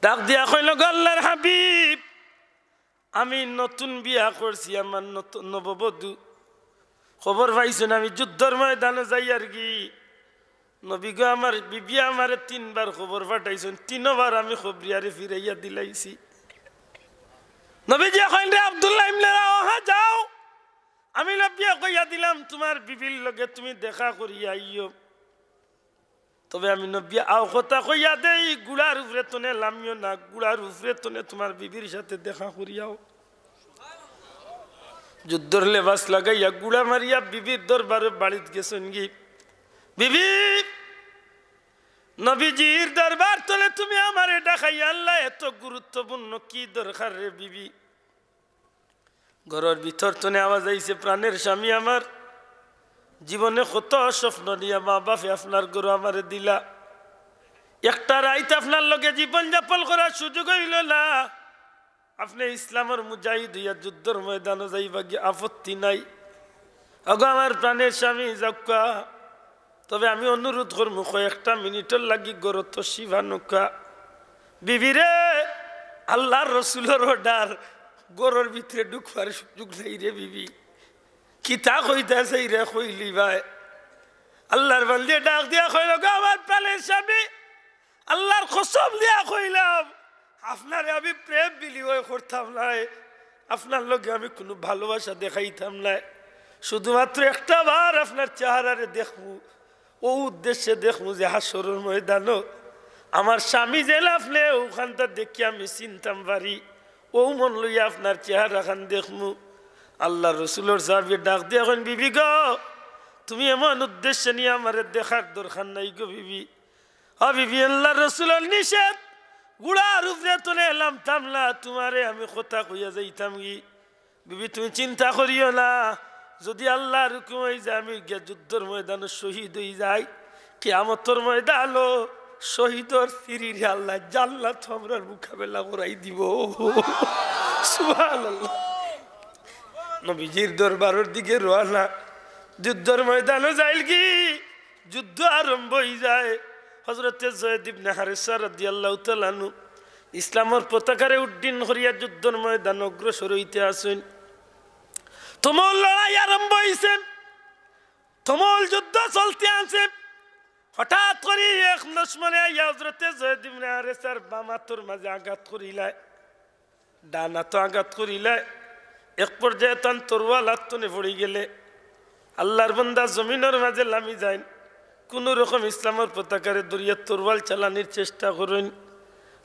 ডাক দিয়া কইল, "গো আল্লার হাবিব, আমি নতুন বিয়া করছি, আমার নতুন নববধূ। খবর পাইছইন আমি যুদ্ধর ময়দানো যাইয়ারগি। নবী গো, আমার বিবিয়ে আমারে তিনবার খবর পাঠাইছইন, তিনবার আমি খবরিয়ারে ফিরাইয়া দিলাইছি।" নবীজিয়ে কইন, "রে আব্দুল্লাহ ইবনে রাওয়াহা, যাও, আমি নবীয়ে কইয়া দিলাম, তুমার বিবির লগে তুমি দেখা করিয়া আইও। তবে আমি নবীয়ে আও কথা কইয়া দেই, ঘুড়ার উপরে তনে লামিও না, ঘুড়ার উপরে তনে তুমার বিবির সাথে দেখা করিয়াও।" যুদ্ধর লেবাস লাগাইয়া ঘুড়া মারিয়া বিবির দরবারো বাড়িত গেছইনগি। "বিবি, নবীজির দরবার তনে তুমি আমারে ডাকাইয়া আনলায়, এত গুরুত্বপূর্ণ কি দরকার রে বিবি?" ঘরর ভিতর তনে আওয়াজ আইছে, "প্রাণের স্বামী আমার, জীবনে কত স্বপ্ন নিয়া মা বাপে আপনার ঘরো আমারে দিলা, একটা রাইত আপনার লগে জীবন যাপন করার সুযোগ অইল না। আপনে ইসলামর মুজাহিদ অইয়া যুদ্ধর ময়দানো যাইবাগি, আপত্তি নাই। ওগো আমার প্রাণের স্বামী, যাউক্কা। তবে আমি অনুরোধ করমু, কয়েকটা মিনিটর লাগি ঘরো তশরিফ আনউক্কা।" বিবিরে, আল্লার রসুলর order, ঘরর ভিতরে ঢুকবার সুযোগ নাই রে বিবি। কিতা কইতা চাইরে কইলিবায়। আল্লার বান্দিয়ে ডাক দিয়া কইল, "গো আমার প্রাণের স্বামী, আল্লার কসম দিয়া কইলাম, আপনারে আমি প্রেম বিনিময় করতাম নায়, আপনার লগে আমি কুনু ভালোবাসা দেখাইতাম নায়, শুধুমাত্র একটা বার আপনার চেহারারে দেখমু, অউ উদ্দেশ্যে দেখমু যে হাশরর ময়দানো আমার স্বামী যেন আপনে অউখানতা দেখিয়া আমি চিনতাম পারি, অউ মন লইয়া আপনার চেহারাখান দেখমু।" আল্লার রসুলর সাহাবীয়ে ডাক দিয়া কইন, "বিবি গো, তুমি এমন উদ্দেশ্য নিয়া আমারে দেখার দরকার নাই গো বিবি। ও বিবি, আল্লার রসুলর নিষেধ, ঘুড়ার উপরে তনে লামতাম না, তুমারে আমি কথা কইয়া যাইতামগি। বিবি, তুমি চিন্তা করিও না, যদি আল্লার হুকুম অইযায় আমি গিয়া যুদ্ধর ময়দানো শহীদ অইযাই, কিয়ামতর ময়দানো শহীদর স্ত্রীরে আল্লায় জান্নাত আমরার মোকাবেলা করাই দিবো। সুবহানাল্লাহ। নবীজির দরবারর দিকে রওয়ানা। যুদ্ধর ময়দানো যাইলগি, যুদ্ধ আরম্ভ অইযায়। হযরতে যায়েদ ইবনে হারেসা রাদিয়াল্লাহু তাআলা আনহু ইসলামর পতাকারে উড্ডীন করিয়া যুদ্ধর ময়দানো অগ্রসর অইতে আছইন। তুমুল লড়াই আরম্ভ অইছে, তুমুল যুদ্ধ চলতে আছে। হঠাৎ করি এক দুশমনে আইয়া হযরতে যায়েদ ইবনে হারেসার বাম আতর মাঝে আঘাত করিলায়, ডান আতো আঘাত করিলায়। এক পর্যায়ে তান তরোয়াল আত থনে পড়ি গেলে আল্লার বন্দা জমিনর মাঝে লামি যাইন। কুনু রকম ইসলামর পতাকারে ধরিয়া তরোয়াল চালানির চেষ্টা করইন।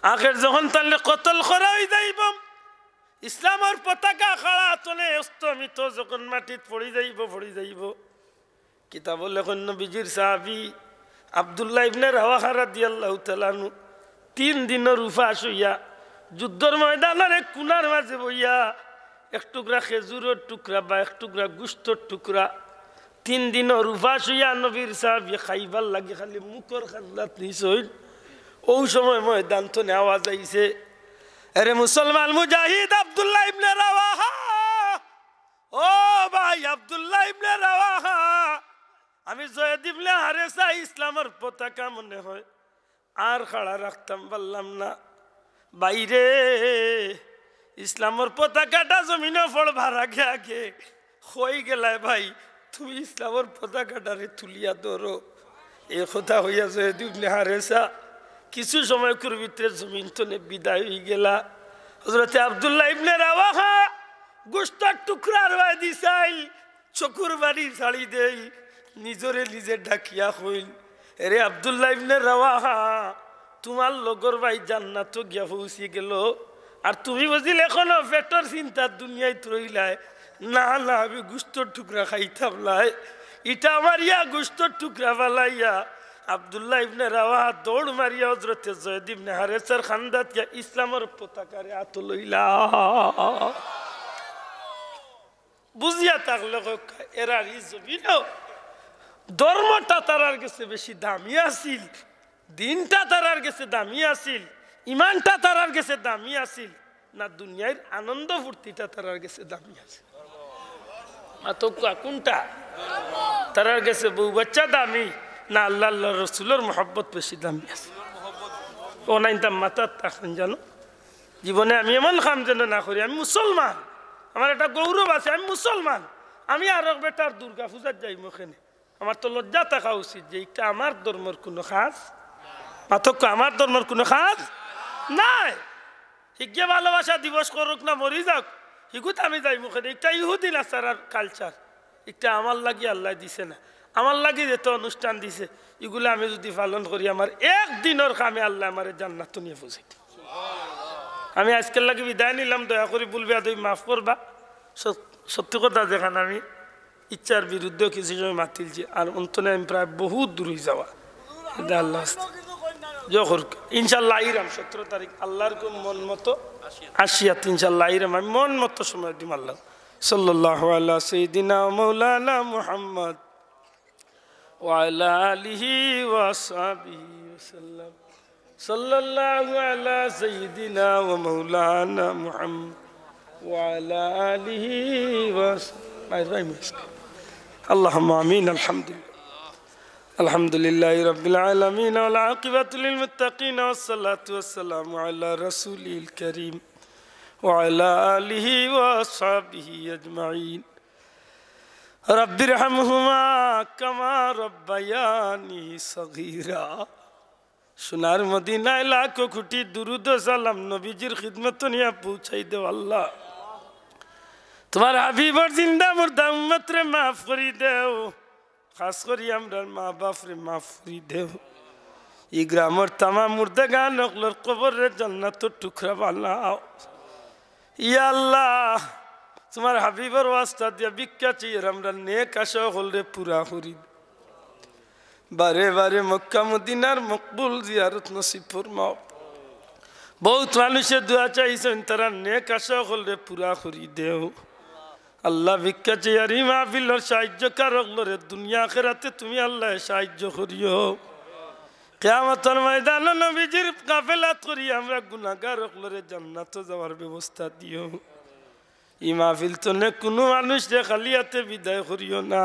আখের যখন তানরে কতল করা অইযাইবো, ইসলামর পতাকা খাড়া তলে অস্তমিত যখন মাটিত পড়ি যাইবো, পড়ি যাইবো, কিতাবো লেখইন নবীজির সাহাবী আব্দুল্লাহ ইবনে রাওয়াহা রাদিয়াল্লাহু তাআলা আনহু তিন দিনর উপাস অইয়া যুদ্ধর ময়দানর এক কুনার মাঝে বইয়া এক টুকরা খেজুরর টুকরা বা এক টুকরা গুস্তর টুকরা তিন দিনর উপাস অইয়া নবীর সাহাবী খাইবার লাগি খালি মুখর খান্দাত নিছইন। অউ সময় ময়দান তনে আওয়াজ আইছে, "এরে মুসলমান মুজাহিদ আব্দুল্লাহ ইবনে রাওয়াহা, ও ভাই আব্দুল্লাহ ইবনে রাওয়াহা, আমি যায়েদ ইবনে হারেসা ইসলামর পতাকা মনে হয় আর খাড়া রাখতাম পারলাম না। ভাইরে, ইসলামর পতাকাটা জমিনো পড়বার আগে আগে কই গেলায় ভাই, তুমি ইসলামর পতাকাটারে তুলিয়া ধরো।" এ কথা কইয়া যায়েদ ইবনে হারেসা কিছু সময়কুর ভিতরে জমিন তনে বিদায় অইগেলা। হযরতে আব্দুল্লাহ ইবনে রাওয়াহা গুস্তর টুকরার বায় দিছাইল, চকুর পানি ছাড়ি দেইল, নিজরে নিজে ডাকিয়া কইল, "এরে আব্দুল্লাহ ইবনে রাওয়াহা, তুমার লগর ভাই জান্নাতো গিয়া পৌঁছি গেলো, আর তুমি বুঝিল এখনো পেটর চিন্তাত দুনিয়াত রইলায়। না, না, আমি গুস্তর টুকরা খাইতাম নায়।" ইটা মারিয়া গুস্তর টুকরা ফালাইয়া আব্দুল্লাহ ইবনে রাওয়াহা দৌড় মারিয়া হযরতে যায়েদ ইবনে হারেসার খান্দাত গিয়া ইসলামর পতাকারে আতো লইলা। বুঝিয়া থাকলে কউক্কা, এরার ই জমিনো ধর্মটা তারার গেছে বেশি দামি আছিল, দিনটা তারার গেছে দামি আছিল, ইমানটা তারার গেছে দামি আছিল, না দুনিয়ার আনন্দ ফুর্তিটা তারার গেছে দামি আছিল? মাতউক্কা কুনটা? তারার গেছে বউ বাচ্চা দামি, না আল্লাহ, আল্লার রসুলর মহব্বত বেশি দামি আছে? অউ নাইনতা মাথাত থাকইন জানো। জীবনে আমি এমন কাম যেন না করি। আমি মুসলমান, আমার একটা গৌরব আছে, আমি মুসলমান। আমি আরক বেটার দুর্গা পূজাত যাইমু কেনে? আমার তো লজ্জা থাকা উচিত যে ইটা আমার ধর্মর কুনু কাজ। মাতউক্কা, আমার ধর্মর কুনু কাজ নাই। হিগে ভালোবাসা দিবস করউক না মরি যাউক, হিগুত আমি যাইমু কেনে? ইটা ইহুদি নাসারার culture। ইটা আমার লাগি আল্লায় দিছে না, আমার লাগি যেতা অনুষ্ঠান দিছে, ইগুলা আমি যুদি পালন করি, আমার এক দিনর কামে আল্লায় আমারে জান্নাতো নিয়া পৌঁছাই দিবা। আমি আইজকার লাগি বিদায় নিলাম, দয়া করি ভুল বেয়াদবি মাফ করবা। সত-, সত্যি কথা যেখান আমি ইচ্ছার বিরুদ্ধেও কিছু সময় মাতিলছি, আর অন্তনে আমি প্রায় বহুত দূর অইযাওয়া। ইটা আল্লাহ আস্তে। জোহর ইনশাআল্লাহ আইরাম সতেরো তারিখ, আল্লার হুকুম মন মতো আসিয়াত ইনশাআল্লাহ আইরাম, আমি মন মতো সময় দিমু আল্লাহ। সাল্লাল্লাহু আলা সাইয়্যিদিনা ওয়া মাওলানা মুহাম্মদ ওয়া আলা আলিহি ওয়া আসহাবিহি ওয়া সাল্লাম। সাল্লাল্লাহু আলা সাইয়্যিদিনা ওয়া মাওলানা মুহাম্মদ ওয়া আলা আলিহি ওয়া সাহবিহি। আল্লাহুম্মা আমিন। আলহামদুলিল্লাহ। الحمد لله رب العالمين، والعاقبة للمتقين، والصلاة والسلام على رسوله الكريم وعلى آله وأصحابه أجمعين. رب ارحمهما كما ربياني صغيرا. সোনার মদিনায় লাখো কোটি দুরুদ ও সালাম নবীজির খিদমতো নিয়া পৌঁছাই দেও আল্লাহ। তুমার হাবিবর জিন্দা মুর্দা উম্মতরে মাফ করি দেও, খাস করি আমরার মা বাপরে মাফ করি দেও। ই গ্রামর তামাম মুর্দেগান অকলর কবররে জান্নাতর টুকরা বানাও। ইয়া আল্লাহ, তুমার হাবিবর ওয়াস্তা দিয়া ভিক্ষা চাইয়ার আমরার নেক আশা অকলরে পুরা করি দেও। বারে বারে মক্কা মদিনার মকবুল জিয়ারত নসিব ফরমাও। বউত মানুষে দোয়া চাইছইন, তারার নেক আশা অকলরে পুরা করি দেও। আল্লাহ, ভিক্ষা চাইয়ার ই মাহফিলর সাহায্যকার অকলরে দুনিয়া আখেরাতে তুমি আল্লাহ সাহায্য করিও। কিয়ামতর ময়দানো নবীজির কাফেলাত করি আমরা গুনাহগার অকলরে জান্নাতো যাওয়ার ব্যবস্থা দিও। ই মাহফিল তনে কুনু মানুষরে খালি আতে বিদায় করিও না।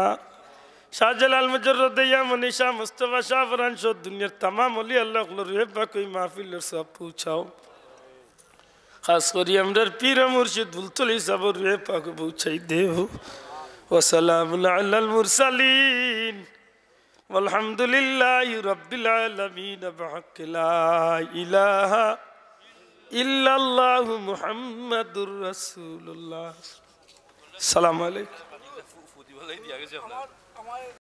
শাহজালাল, মুজাররদে ইয়ামনি, শাহ মুস্তফা, শাহ ফরান সহ দুনিয়ার তামাম অলি আল্লাহ অকলর রুহে পাক ই মাহফিলর সওয়াব পৌঁছাও। খাস করি আমরার পীর মুর্শিদ ফুলতলি সাবর রুহে পাক পৌঁছাই দেও। ওয়া সালামুন আলাল মুরসালিন। والحمد لله رب العالمين بحق لا إله إلا الله محمد رسول الله. السلام عليكم.